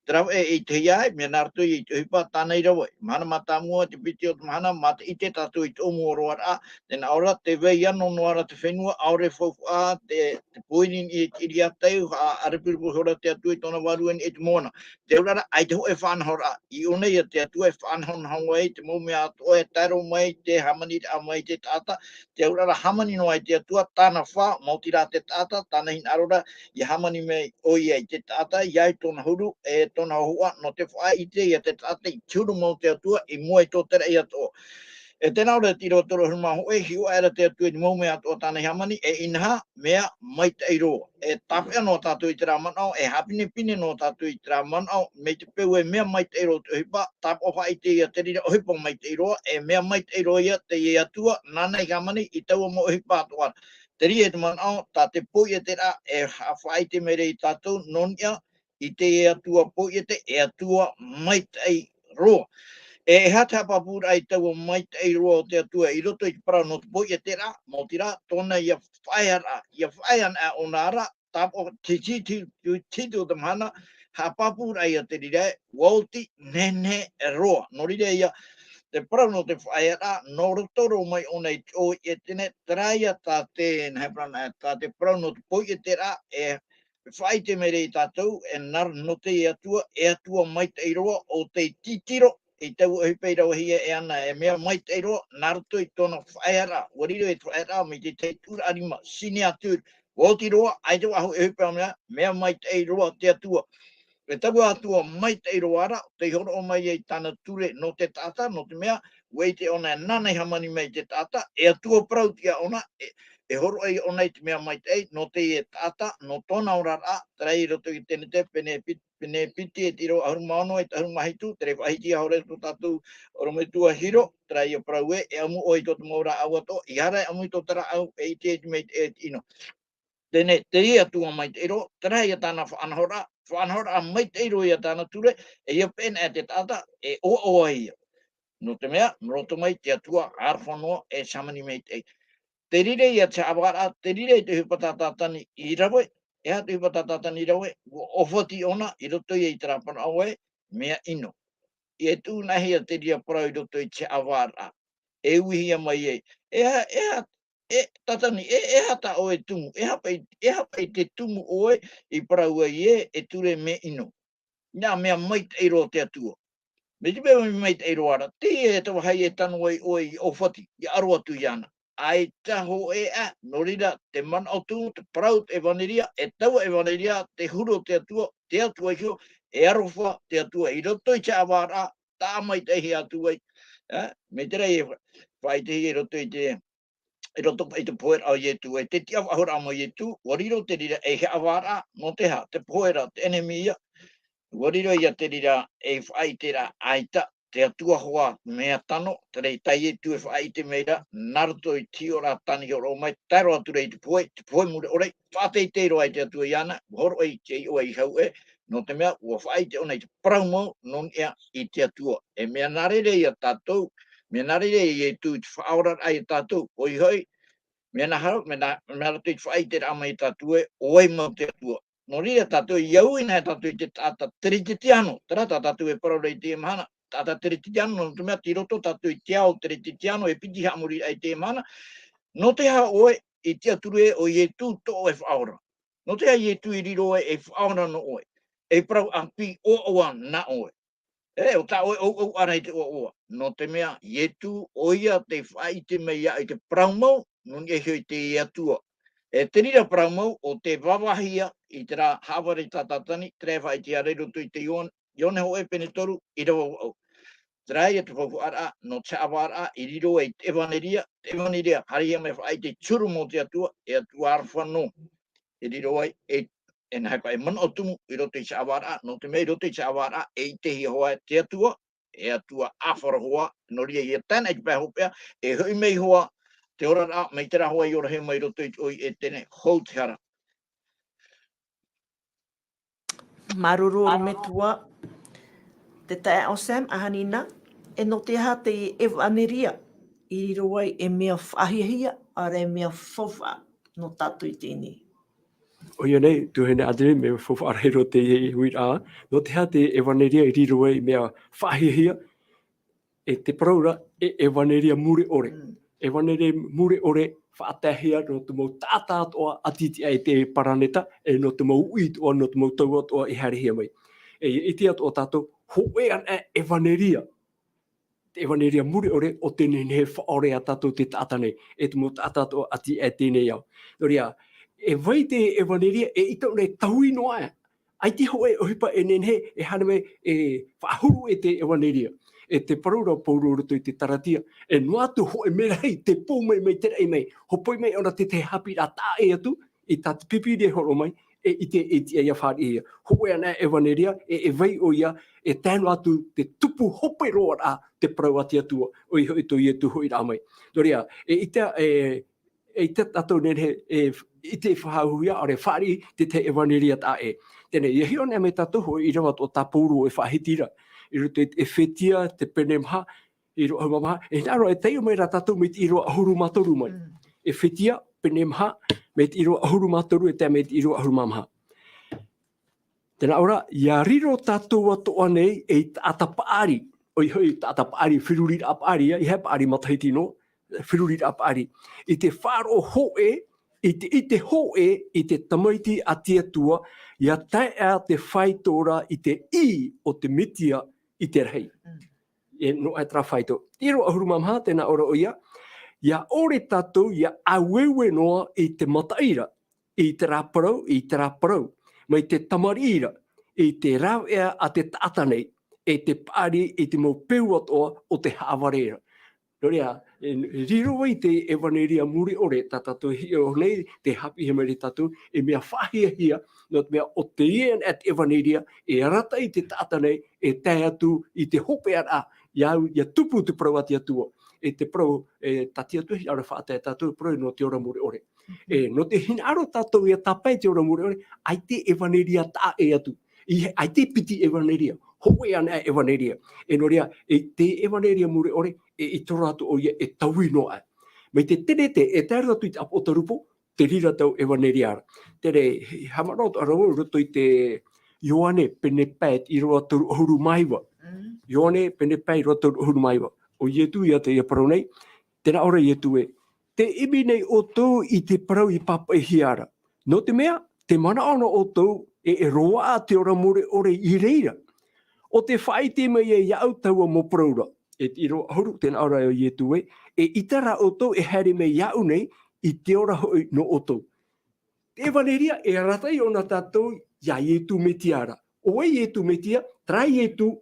Terā ē, e ʻitehia ai, mea nā roto i te ʻohipa tāna i rave. Mahana mātāmua, te piti o te mahana, mā te ʻite tātou i te ʻōmuaraʻa, tē nā ʻō ra, tē vai ʻano noa ra te fenua, ʻaore faufaʻa, te, te pōiri i te ʻiriātaiʻu, ʻa, ʻa ʻārepurepu ihora te Atua i tōna vārua i niʻa i te moana. Te auraʻa ra, ʻaita hōʻē faʻanahoraʻa. I ʻō nei ïa te Atua e faʻanahonaho ai te mau mea atoʻa e tae roa mai, te hāmaniraʻa mai te taʻata. Te auraʻa ra, hāmani noa ai te Atua, tāna fā, maoti rā te taʻata, tāna hinaʻaro ra, ʻia hāmani mai ʻoia i te taʻata, ʻia ʻai tōna huru, e tōna hōhoʻa, nō te faʻaʻite ia te taʻata i te huru mau o te Atua, i mua i tō te raʻi atoʻa. E tē nā ʻō ra te ʻīrava toru ʻahuru mā hōʻē, hiʻo aʻera te Atua i te mau mea atoʻa tāna i hāmani, e inaha, mea maitaʻi roa. E tāpeʻa noa tātou i terā manaʻo, e haʻapinepine noa tātou i terā manaʻo, mai te peu e mea maitaʻi roa te ʻohipa, tāpaʻo faʻaʻite ia te reira ʻohipa maitaʻi roa, e mea maitaʻi roa ia teie Atua, nāna i hāmani i taua mau ʻohipa atoʻa. Terā ïa te manaʻo, tā te pōʻieteraʻa, e ha-, faʻaʻite mai ra ia tātou, nō niʻa, i teie Atua pōʻiete, e Atua maitaʻi roa. E, e aha te haʻapāpūraʻa i taua maitaʻi roa o te Atua i roto i te parau nō te pōʻieteraʻa, maoti rā, tōna ïa faʻaearaʻa, ʻia faʻaea anaʻe ʻōna ra, tāpaʻo, te, te, te, te, te, te mahana, haʻapāpūraʻa ia te reira ē, ʻua oti, nehenehe roa. Nō reira ïa, te parau nō te faʻaearaʻa, nō roto rō mai ʻōna i te ʻō i Etene, terā ia tā te, nā hea parau nā, tā te parau nō te pō i Etene, e faʻaʻite mai ra ia tātou, e nā, nō te Atua, e Atua maitaʻi roa, ʻo tei titiro, i taua ʻohipa i ravehia e ana, e mea maitaʻi roa, nā roto i tōna faʻaearaʻa, ʻua riro e te faʻaearaʻa, mai te tahi tūraʻa rima, signature, ʻua oti roa, ʻaita vau e ʻohipa mea, mea maitaʻi roa te Atua. E taua Atua maitaʻi roa ra, tei hōroʻa mai ai tāna ture nō te taʻata, nō te mea, ʻua ʻite ʻōna e nāna i hāmani mai te taʻata, e Atua parau-tiʻa ʻōna, e, e hōroʻa ia ʻōna i te mea maitaʻi, nō te taʻata, nō tōna oraraʻa, terā i roto i te Tenete, pene piti, pene piti, e te ʻīrava ʻahuru mā ono, e te ʻahuru mā hitu, terā i faʻahiti iho ra tō tātou ʻorometua Hiro, terā ia parau ē, e ʻamu ʻoe i tō te mau rāʻau atoʻa, ʻeiaha ra e ʻamu i tō te rāʻau, e ʻite ai te mea i te, e te ʻino. Teie, te Atua maitaʻi roa, terā ia tāna faʻanahoraʻa, faʻanahoraʻa maitaʻi roa ia tāna ture, e ʻia peʻe na e te taʻata, e ʻoaʻoa ia. Nō te mea, nō roto mai te Atua, Aroha noa, e te hāmani maitaʻi. Te reira ia te haʻavāraʻa, te reira ia te ʻohipa tā Tātani i rave, e aha te ʻohipa tā Tātani i rave, ʻua ʻōfati ʻōna, i roto ia i terā parau ē, mea ʻino. E tuʻu na hia te reira parau i roto i te haʻavāraʻa. E uihia mai ai. E aha, e aha, e, Tātani, e, e aha tā ʻoe tumu, e aha paʻi, e aha paʻi te tumu ʻoe i parau ai ē, e ture mea ʻino. Nā mea maitaʻi roa te Atua. Mai te mea maitaʻi roa ra, teie te vāhi e tano ai ʻoe i ʻōfati, ʻia aro atu iāna. ʻAita hōʻē ā, nō reira, te manaʻo tumu, te parau, te ʻevaneria, e taua ʻevaneria, te huru o te Atua, te Atua iho, e aroha te Atua, i roto i te haʻavāraʻa, tāʻamaitaʻihia atu ai. Ā, mai terā e fa-, faʻaʻitehia i roto i te, i roto i te pohe ra a Ietu, e te tiʻafaʻahouraʻa mai Ietu, ʻua riro te reira ei haʻavāraʻa, nō te aha, te pohe ra, te ʻenemi ia, ʻua riro ia te reira ei faʻaʻiteraʻa ʻaita, te Atua hoʻi, mea tano, terā tā Ietu e faʻaʻite mai ra, nā roto i te hiʻoraʻa tāna i hōroʻa mai, tae roa atu ra i te pohe, te pohe mure ʻore, faʻateitei roa ai te Atua iāna, ʻua hōroʻa i te iʻoa i hau ē, nō te mea, ʻua faʻaʻite ʻōna i te parau mau, nō niʻa i te Atua. E mea nā reira ia tātou, mea nā reira ia Ietu i te faʻaoraraʻa ia tātou, ʻoia hoʻi, mea nā hara, mea nā, mea nā roto i te faʻaʻiteraʻa mai ia tātou ē, ʻo vai mau te Atua. Nō reira tātou, ʻia ui na tātou i te taʻata Teretitiano, terā tā tātou e parau ra i teie mahana, taʻata Teretitiano, nō te mea tei roto tātou i te ao Teretitiano, e piti haʻamoriraʻa i teie mahana, nō te aha ʻoe i tiʻaturi ē ʻo Ietu tō ʻoe Faʻaora. Nō te aha Ietu i riro ai ei Faʻaora nō ʻoe, ei parau ʻāpī ʻoaʻoa nā ʻoe. E, ʻo tā ʻoe ʻouʻou ʻara i te ʻoaʻoa. Nō te mea, Ietu, ʻoia tei faʻaʻite mai iāʻu i te parau mau, nō niʻa iho i te Atua. E te reira parau mau, ʻo tē vāvāhia i terā haʻavare tā Tātani, terā e faʻaʻitehia ra i roto i te Ioane, Ioane hōʻē pene toru, ʻīrava vaʻu. Terā ia te faufaʻaraʻa, nō te haʻavāraʻa, i riro ai te ʻevaneria, te ʻevaneria, haerehia mai faʻaʻite te huru mau o te Atua, e Atua Aroha noa. E riro ai, e, e nā hea paʻi e manaʻo tumu i roto i te haʻavāraʻa, nō te mea i roto i te haʻavāraʻa, e ʻitehia hoʻi te Atua, e Atua ʻāfaro hoʻi, nō reira ʻia tae na i te pae hopeʻa, e hoʻi mai hoʻi te oraraʻa, mai terā hoʻi i orahia mai i roto i te ʻō i Etene, hou te hara. Māuruuru ʻorometua, te taeaʻe Sam, ʻahani na, e nō te aha te ʻevaneria, i riro ai e mea faʻahiahia, ʻaore e mea faufaʻa nō tātou i teie nei. ʻOia nei, tuahine Adrienne, mea faufaʻa rahi roa teie uiraʻa, nō te aha te ʻevaneria i riro ai mea faʻahiahia, e te parau ra, e, ʻevaneria mure ʻore. Mm. ʻEvaneria mure ʻore, faʻataehia nō te mau taʻata atoʻa ʻati i teie paraneta, e nō te mau uʻi atoʻa, nō te mau tau atoʻa i haerehia mai. E, e ʻite atoʻa tātou, hōʻē anaʻe ʻevaneria. Te ʻevaneria mure ʻore ʻo tē nehenehe e faʻaora ia tātou te taʻata nei, e te mau taʻata atoʻa ʻati i teie nei ao. Nō reira, e vai te ʻevaneria, e ʻita ʻōna e taui noa aʻe. ʻAita hōʻē ʻohipa e nehenehe, e haere mai, e faʻahuru e te ʻevaneria. E te parau ra Pauro i roto i te Taratia, e noa atu hōʻē merahi, tē pō mai, mai te raʻi mai, hōpoi mai ʻōna te tahi haʻapiʻiraʻa taʻa ʻē atu, i tā te Pīpīria e hōroʻa mai, e ʻite, e tiʻa ia fāriʻi ia. Hōʻē anaʻe ʻevaneria, e, e vai ʻoia, e tae noa atu te tupu hope roa ra, te parau a te Atua, ʻoia hoʻi tō Ietu hoʻiraʻa mai. Nō reira, e ʻita, e, e ʻita tātou nehenehe, e, ʻite faʻahou ia, ʻaore fāriʻi te tahi ʻevaneria taʻa ʻē. Teie nei, ʻia hiʻo anaʻe mai tātou hōʻē ʻīrava atoʻa tā Pauro e faʻahiti ra. I roto i te ʻEfetia, te pene maha, ʻīrava ʻahuru mā maha. E hinaʻaro e taiʻo mai ra tātou mai te ʻīrava ʻahuru mā toru mai. Mm. ʻEfetia, pene maha, mai te ʻīrava ʻahuru mā toru, e tae mai te ʻīrava ʻahuru mā maha. Tē nā ʻō ra, ʻia riro tātou atoʻa nei ei taʻata paʻari. ʻoia hoʻi taʻata paʻari, feruriraʻa paʻari, ʻeiaha paʻari matahiti noa, feruriraʻa paʻari. I te faʻaroʻo hōʻē, i te, i te hōʻē, i te tamaiti a te Atua, ʻia tae ā te faito ra i te ʻī o te Metia i te rahi. Mm. E noaʻa terā faito. Tiro ʻahuru mā maha, tē nā ʻō ra ʻoia, ʻia ʻore tātou, ʻia ʻāueue noa i te mataʻi ra, i terā parau, i terā parau, mai te tamariʻi ra, i te rāveʻa a te taʻata nei, e te paʻari i te mau peu atoʻa o te haʻavare ra. Nō reira, e, e riro ai te ʻevaneria mure ʻore, tā tātou e hiʻo nei, tē haʻapiʻihia mai ra tātou, e mea faʻahiahia, nō te mea ʻo teie anaʻe te ʻevaneria, e arataʻi i te taʻata nei, e tae atu i te hopeʻaraʻa, ʻia au, ʻia tupu te parau a te Atua. E te parau, e, tā te Atua e hinaʻaro e faʻatae ia tātou, parau nō te ora mure ʻore. E, nō te hinaʻaro tātou ʻia tāpae i te ora mure ʻore, ʻaita e ʻevaneria taʻa ʻē atu. I, ʻaita e piti ʻevaneria, hōʻē anaʻe ʻevaneria. E nō reira, e te ʻevaneria mure ʻore, e, i te ora atu ʻoia e taui noa aʻe. Mai te Tenete, e tae roa atu i te ʻĀpotarupo, te reira tau ʻevaneria ra. Terā, e, haʻamanaʻo atoʻa ra vau, i roto i te Ioane pene pae, ʻīrava toru ʻahuru mā iva. Mm. Ioane pene pae, ʻīrava toru ʻahuru mā iva. ʻO Ietu ïa tē parau nei, tē nā ʻō ra Ietu ē, tē ʻimi nei ʻoutou i te parau i pāpaʻihia ra. Nō te mea, tē manaʻo na ʻoutou, e, e roaʻa te ora mure ʻore i reira. ʻO tē faʻaʻite mai ai iāʻu taua mau parau ra. E te ʻīrava ʻahuru, tē nā ʻō ra ʻo Ietu ē, eʻita rā ʻoutou e haere mai iāʻu nei, i te ora hoʻi nō ʻoutou. Te ʻevaneria, e arataʻi ʻōna tātou iā Ietu Metia ra. ʻO vai Ietu Metia, terā Ietu,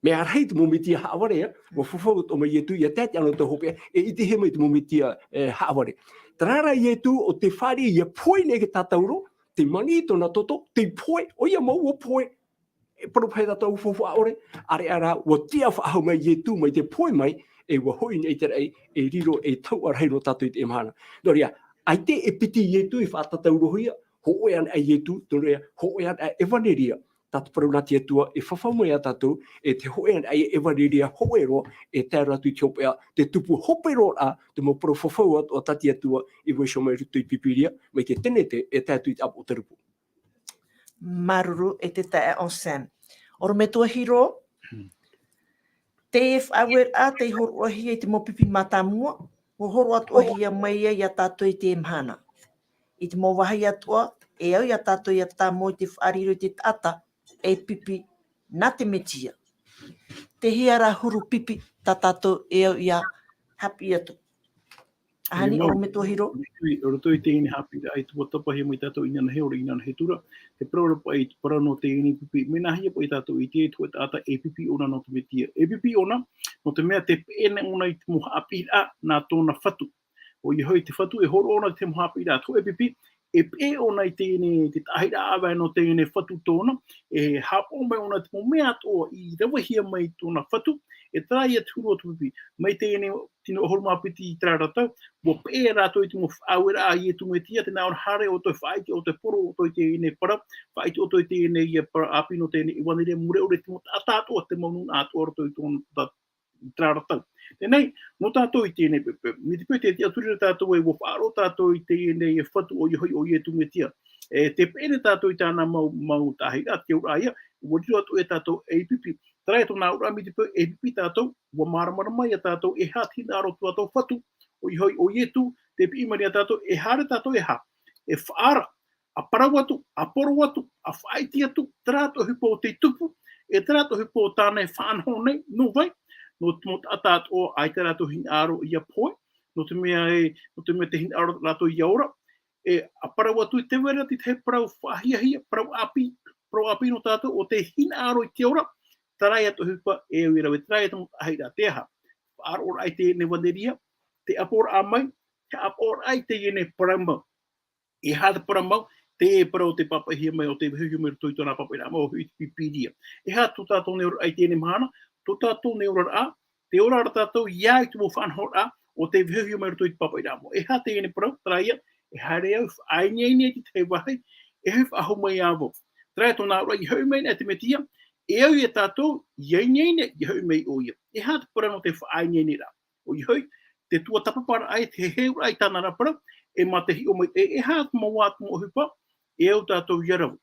mea rahi te mau Metia haʻavare, ʻua fafau atoʻa mai Ietu, ʻia tae i te anotau hopeʻa, e ʻitehia mai te mau Metia, e, haʻavare. Terā rā Ietu, ʻo tē fāriʻi ʻia pohe nei te tātauro, tē maniʻi tōna toto, tē pohe, ʻoia mau ʻua pohe. E parau paha tātou faufaʻa ʻore, ʻāreʻa rā, ʻua tiʻa faʻahou mai Ietu mai te pohe mai, e ʻua hoʻi nei i te raʻi, e riro, e tauʻa rahi nō tātou i teie mahana. Nō reira, ʻaita e piti Ietu i faʻatātaurohia, hōʻē anaʻe Ietu, nō reira, hōʻē anaʻe ʻevaneria, tā te parau nā te Atua, e fafau mai iā tātou, e te hōʻē anaʻe ʻevaneria, hōʻē roa, e tae roa atu i te hopeʻa, te tupu hope roa ra, te mau parau fafau atoʻa tā te Atua, i vaiiho mai i roto i te Pīpīria, mai te Tenete, e tae atu i te ʻĀpotarupo. Māuruuru e te taeaʻe Anselme. ʻOrometua Hiro, te faʻaueraʻa tei hōroʻahia i te mau pipi mātāmua, ʻua hōroʻa atoʻahia mai ia iā tātou i teie mahana. I te mau vāhi atoʻa, e au iā tātou ʻia tāmau i te faʻariro i te taʻata, e pipi nā te Metia. Te hea rā huru pipi tā tātou e au ʻia haʻapiʻi atu. ʻAhani, ʻorometua Hiro. I roto i teie nei haʻapiʻiraʻa i tuatāpapahia mai tātou inanahi ora, inanahi tura, te parau ra paʻi, te parau nō teie nei pipi. Mea nāhea paʻi tātou i ʻite ē te hōʻē taʻata e pipi ʻōna nō te Metia. E pipi ʻōna, nō te mea tē peʻe nei ʻōna i te mau haʻapiʻiraʻa nā tōna fatu. ʻOia hoʻi te fatu e hōroʻa ʻōna i te mau haʻapiʻiraʻa, te hōʻē pipi, e peʻe ʻōna i teie nei, te taʻahiraʻa ʻāvae nō teie nei fatu tōna, e haʻapaʻo mai ʻōna i te mau mea atoʻa i ravehia mai i tōna fatu, e terā ïa te huru o te pipi. Mai teie nei tino ʻahuru mā piti i terā ra tau, ʻua peʻe rātou i te mau faʻaueraʻa a Ietu Metia, tē nā ʻō ra haere ʻoutou e faʻaʻite ʻoutou e poro ʻoutou i teie nei parau, faʻaʻite ʻoutou i teie nei ʻāpī nō teie nei ʻevaneria mure ʻore, te mau taʻata atoʻa, te mau nūnaʻa atoʻa roto i tōna, i terā ra tau. Teie nei, nō tātou i teie nei peu, mai te peu tē tiʻaturi ra tātou ē ʻua faʻaroʻo tātou i teie nei e fatu ʻoia hoʻi ʻo Ietu Metia. E tē peʻe nei tātou i tāna mau, mau taʻahiraʻa, te auraʻa ïa, ʻua riro atu ē tātou ei pipi. Terā ïa tōna auraʻa mai te peu e pipi tātou, ʻua māramarama ïa tātou e aha te hinaʻaro o tō tātou fatu, ʻoia hoʻi ʻo Ietu, tē piʻi mai ra iā tātou, e haere tātou e aha, e faʻaara, ʻa parau atu, ʻa poro atu, ʻa faʻaʻite atu, terā atoʻa ʻohipa o tei tupu, e terā atoʻa ʻohipa o tāna e faʻanaho nei, nō vai, nō te mau taʻata atoʻa ʻaita rātou hinaʻaro ʻia pohe, nō te mea ē, nō te mea tē hinaʻaro rātou ʻia ora, e, ʻa parau atu i te vai ra te tahi parau faʻahiahia, parau ʻāpī, parau ʻāpī nō tātou, ʻo tē hinaʻaro i te ora, terā ïa te ʻohipa e au e rave, terā ïa te mau taʻahiraʻa, te aha, faʻaroʻoraʻa i teie nei ʻevaneria, te ʻaporaʻa mai, te ʻaporaʻa i teie nei parau mau. E aha te parau mau, te parau tē pāpaʻihia mai, ʻo tē vaiiho mai i roto i tōna pāpaʻiraʻa mau, ʻoia hoʻi te Pīpīria. E aha tō tātou nei ora i teie nei mahana, tō tātou nei oraraʻa, tē ora ra tātou ʻia au i te mau faʻanahoraʻa, ʻo tē vaiiho mai i roto i te pāpaʻiraʻa mau. E aha teie nei parau, terā ïa, e haere au, faʻaineine i te tahi vāhi, e hoʻi faʻahou mai ā vau. Terā ïa tōna auraʻa, ʻia hoʻi mai nei te Metia, e au iā tātou, ʻia ineine, ʻia hoʻi mai ʻoia. E aha te parau nō te faʻaineineraʻa. ʻOia hoʻi, te tuatāpaparaʻa ē, te heheuraʻa i tāna ra parau, e mā te hiʻo mai, e, e aha te mau, te mau ʻohipa, e au tātou ʻia rave.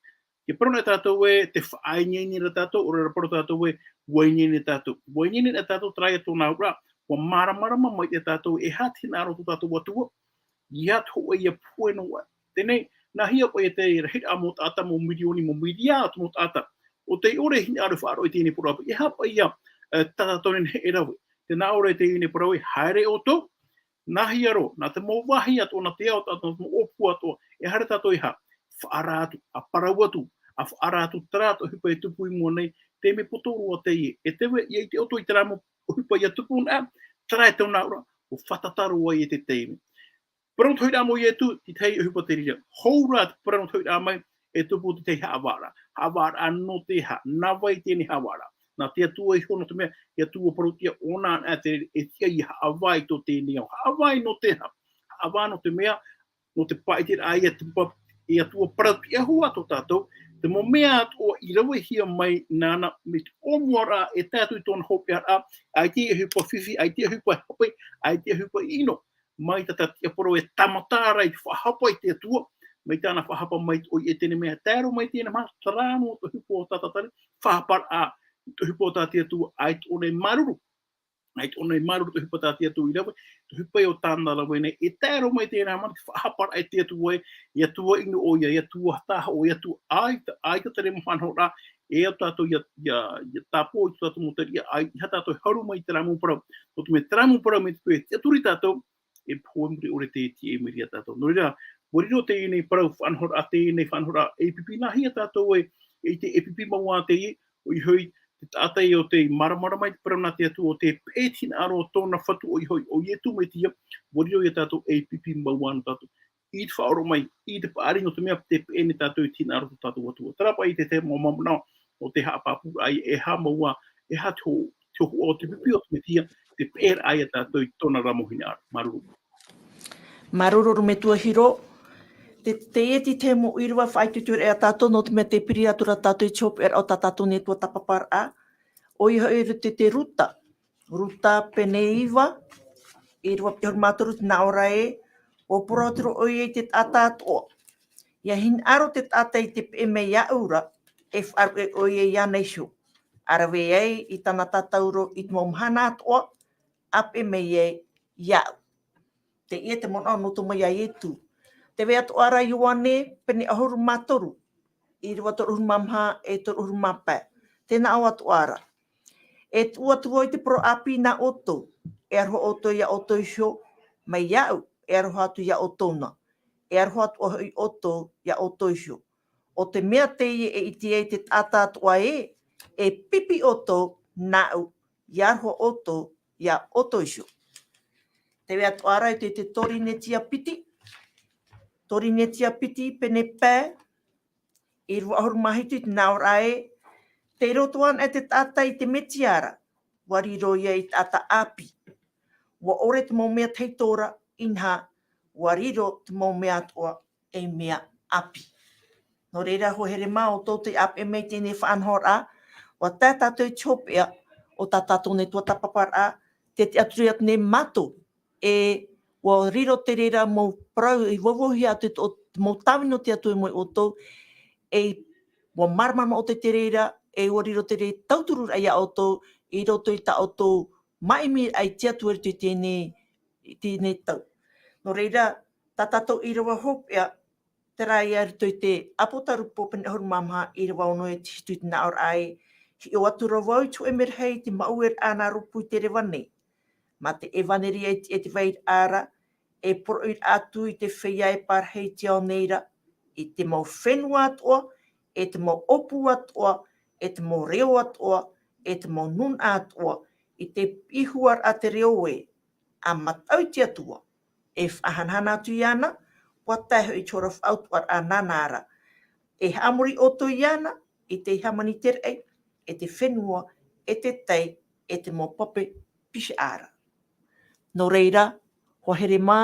E parau nei tātou ē, tē faʻaineine ra tātou, ʻaore ra parau tātou ē, ʻua ineine tātou. ʻUa ineine ra tātou, terā ia tōna auraʻa, ʻua māramarama maitaʻi tātou, e aha te hinaʻaro o tō tātou Atua, ʻeiaha te hōʻē ia pohe noa. Teie nei, nāhea paʻi te rahiraʻa mau taʻata, mau mirioni, mau miriā atu mau taʻata, ʻo tei ʻore e hinaʻaro e faʻaroʻo i teie nei parau ʻāpī, e aha paʻi ia, e, tā tātou nei e rave. Tē nā ʻō ra i teie nei parau ē, haere ʻoutou, nāhea roa, nā te mau vāhi atoʻa, nā te ao atoʻa, nā te mau ʻōpua atoʻa, e haere tātou e aha, faʻaara atu, ʻa parau atu, ʻa faʻaara atu terā ʻohipa e tupu i mua nei, te mea poto roa teie, e tē vai ʻia ʻite ʻoutou i terā mau ʻohipa ʻia tupu na, terā e tōna auraʻa, ʻua fātata roa ai e te taime. Parau tohiraʻa mau Ietu, te tahi ʻohipa te reira. Hou rā te parau tohiraʻa mai, e tupu te tahi haʻavāraʻa. Haʻavāraʻa nō te aha, nā vai teie haʻavāraʻa. Nā te Atua iho, nō te mea, e Atua parau-tiʻa, ʻōna anaʻe te, e tiʻa ʻia haʻavā i tō teie ao. Haʻavā nō te aha, haʻavā nō te mea, nō te pāʻiteraʻa ia te pa-, e Atua parau-tiʻa hoʻi tō tātou, te mau mea atoʻa i ravehia mai nāna, mai te ʻōmuaraʻa e tae atu i tōna hopeʻaraʻa, ʻaita e ʻohipa fifi, ʻaita e ʻohipa hape, ʻaita e ʻohipa ʻino. Mai tā te tiʻaparau e tāmata ra i te faʻahapa i te Atua, mai tāna faʻahapa mai te ʻoire e teie nei mea, tae roa mai teie nei mahana, terā noa te ʻohipa o tā tātou nei, faʻahaparaʻa, te ʻohipa o tā te Atua, ʻaita ʻōna e māuruuru. ʻAita ʻōna e māuruuru te ʻohipa tā te Atua i rave, te ʻohipa o tāna rave nei, e tae roa mai teie nei mahana, te faʻahaparaʻa e te Atua ē, e Atua ʻino ʻoia, e Atua taʻata ʻoia, e Atua ʻaita, ʻaita terā mau faʻanahoraʻa, e au tātou ʻia, ʻia, ʻia tāpaʻo i tō tātou mau teriʻa, ʻaita tātou e haru mai i terā mau parau. Nō te mea terā mau parau mai te peu e tiʻaturi tātou, e pohe muri ʻore te tiʻa e mīria tātou. Nō reira, ʻua riro teie nei parau faʻanahoraʻa, teie nei faʻanahoraʻa, e pipi nāhea tātou ē, e ʻite e pipi mau ā teie, ʻoia hoʻi, te taʻata ē ʻo tei māramarama i te parau nā te Atua, ʻo tē peʻe i te hinaʻaro o tōna Fatu, ʻoia hoʻi, ʻo Ietu Metia, ʻua riro ia tātou e pipi mau ā nō tātou. I te faʻaroʻo mai, i te paʻari nō te mea tē peʻe nei tātou i te hinaʻaro o tō tātou Atua. Terā paʻi te tahi mau manaʻo, ʻo te haʻapāpūraʻa ia, e aha mau ā, e aha te hō-, te hōhoʻa o te pipi o te Metia, te peʻeraʻa ia tātou i tōna ra mau hinaʻaro. Māuruuru. Māuruuru, ʻorometua Hiro. Te, teie te tahi mau ʻīrava faʻaitoitoraʻa ia tātou, nō te mea tē piri atu ra tātou i te hopeʻaraʻa o tā tātou nei tuatāpaparaʻa. ʻOia hoʻi, te, te Ruta. Ruta pene iva, ʻīrava pitu ʻahuru mā toru, tē nā ʻō ra ē, ʻua parau atu ra ʻoia i te taʻata atoʻa. ʻIa hinaʻaro te taʻata i te peʻe mai iāʻu ra, e faʻaruʻe ʻoia iāna iho. ʻA rave ai i tāna tatauro i te mau mahana atoʻa, ʻa peʻe mai ai iāʻu. Teie te manaʻo nō te mau ia Ietu. Tē vai atoʻa ra Ioane, pene ʻahuru mā toru, ʻīrava toru ʻahuru mā maha e toru ʻahuru mā pae. Tē nā ʻō atoʻa ra. E tuʻu atu vau i te parau ʻāpī nā ʻoutou, e aroha ʻoutou iā ʻoutou iho mai iāʻu, e aroha atu iā ʻoutou na. E aroha atu hoʻi ʻoutou iā ʻoutou iho. ʻO te mea teie e ʻite ai te taʻata atoʻa ē, e pipi ʻoutou nāʻu, ʻia aroha ʻoutou iā ʻoutou iho. Tē vai atoʻa ra i te, te Torinetia piti, Torinetia piti, pene pae, ʻīrava ʻahuru mā hitu, tē nā ʻō ra ē, tei roto anaʻe te taʻata i te Metia ra, ʻua riro ia ei taʻata ʻāpī. ʻUa ʻore te mau mea tahito ra, inaha, ʻua riro te mau mea atoʻa ei mea ʻāpī. Nō reira, hoa here mā, ʻo tō te ʻāpeʻe mai teie nei faʻanahoraʻa, ʻua tae tātou i te hopeʻa o tā tātou nei tuatāpaparaʻa, tē tiʻaturi atu nei mātou, e ʻua riro te reira mau parau i vauvauhia atu i tō, te mau tāvini o te Atua mai iā ʻoutou, e ʻua māramarama ʻoutou i te reira, e ʻua riro te reira tautururaʻa iā ʻoutou, i roto i tā ʻoutou māʻimiraʻa i te Atua i roto i teie nei, i teie nei tau. Nō reira, tā tātou ʻīrava hopeʻa, terā ia i roto i te Apotarupo pene ʻahuru mā maha, ʻīrava ono e te hitu, tē nā ʻō ra ē, hiʻo atu ra vau i te hōʻē merahi i te maueraʻa nā rōpū i te reva nei. Mā te ʻevaneria i te, e te vairaʻa ra, e poroʻi atu i te feiā e parahi i te ao nei ra, i te mau fenua atoʻa, e te mau ʻōpū atoʻa, e te mau reo atoʻa, e te mau nūnaʻa atoʻa, i te piʻi huaraʻa te reo ē, ʻa mataʻu i te Atua, e faʻahanahana atu iāna, ʻua tae hoʻi i te hora faʻautuʻaraʻa nāna ra. E haʻamori ʻoutou iāna, i te hāmani i te raʻi, e te fenua, e te tai, e te mau pape pihaʻa ra. Nō reira, hoa here mā,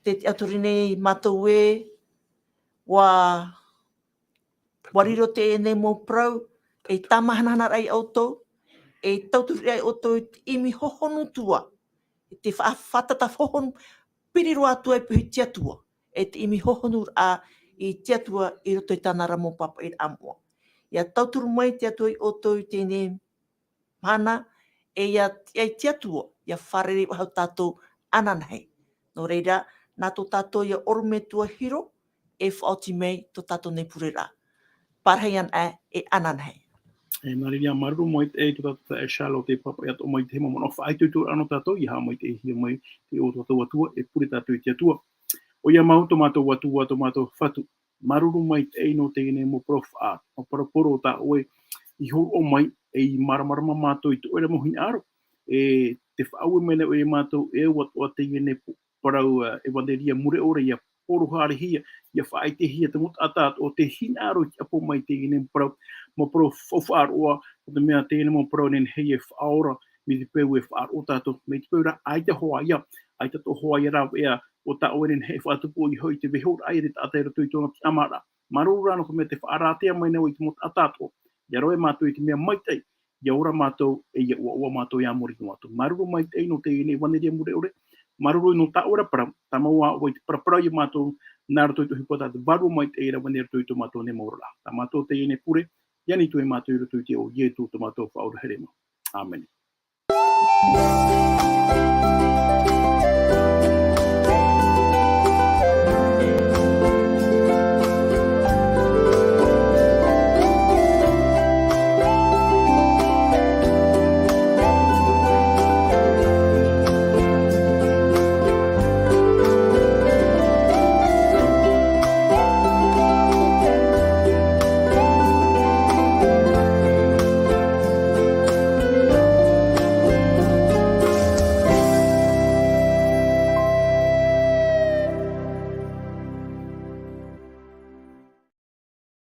tē tiʻaturi nei mātou ē, ʻua, ʻua riro teie nei mau parau, ei tāmāhanahana ra iā ʻoutou, ei tautururaʻa iā ʻoutou i te ʻimi hohonu atu ā, i te fa-, fātata hohonu, piri roa atu ai i te Atua, e te ʻimi hohonu ra, i te Atua i roto i tāna ra mau pāpaʻiraʻa moʻa. ʻIa tauturu mai te Atua ia ʻoutou i teie nei mahana, e ʻia, ʻia i te Atua, ʻia fārerei faʻahou tātou ananahi. Nō reira, nā tō tātou ia ʻorometua Hiro, e faʻaoti mai tō tātou nei pureraʻa. Parahi ana ā, e ananahi. E, nā reira, māuruuru maitaʻi tō tātou taeaʻe Charlotte, e pāpaʻi atoʻa mai te mau manaʻo faʻaitoitoraʻa nō tātou, ʻia haʻamaitaʻihia mai te iʻoa o tō tātou Atua, e pure tātou i te Atua. ʻOia mau tō mātou Atua, tō mātou Fatu. Māuruuru maitaʻi nō teie nei mau parau faʻa-, mau parau poro tā ʻoe i hōroʻa mai, e i māramarama mātou i tō ʻoe ra mau hinaʻaro. E tē faʻaue mai nei ʻoe ia mātou, e au atoʻa teie nei po-, parau, ā, ʻevanelia mure ʻore, ʻia poro haerehia, ʻia faʻaʻitehia te mau taʻata atoʻa, te hinaʻaro i te ʻapo mai i teie nei mau parau, mau parau fa-, faʻaroʻo, nō te mea teie nei mau parau nehenehe e faʻaora, mai te peu e faʻaroʻo tātou, mai te peu rā, ʻaita hoʻi ia, ʻaita atoʻa hoʻi ia rāveʻa, ʻo tā ʻoe nehenehe e faʻatupu ʻoia hoʻi te vaiihoraʻa ia te taʻata i roto i tōna tiʻamāraʻa. Māuruuru rā nō te mea tē faʻarātea mai nei ʻoe i te mau taʻata atoʻa. ʻIa roaʻa mātou i te mea maitaʻi, ʻia ora mātou, e ʻia ʻoaʻoa mātou ia muri noa atu. Māuruuru maitaʻi nō teie nei ʻevanelia mure ʻore. Māuruuru nō tā ʻoe ra parau, tāmau ā ʻoe i te paraparau ia mātou, nā roto i tō ʻoe ʻohipa tā te Vārua Maitaʻi e rave nei i roto i tō mātou nei mau oraraʻa. Tā mātou teie nei pure, ʻia ani atu ai mātou i roto i te iʻoa o Ietu tō mātou Faʻaora here mau. ʻĀmene.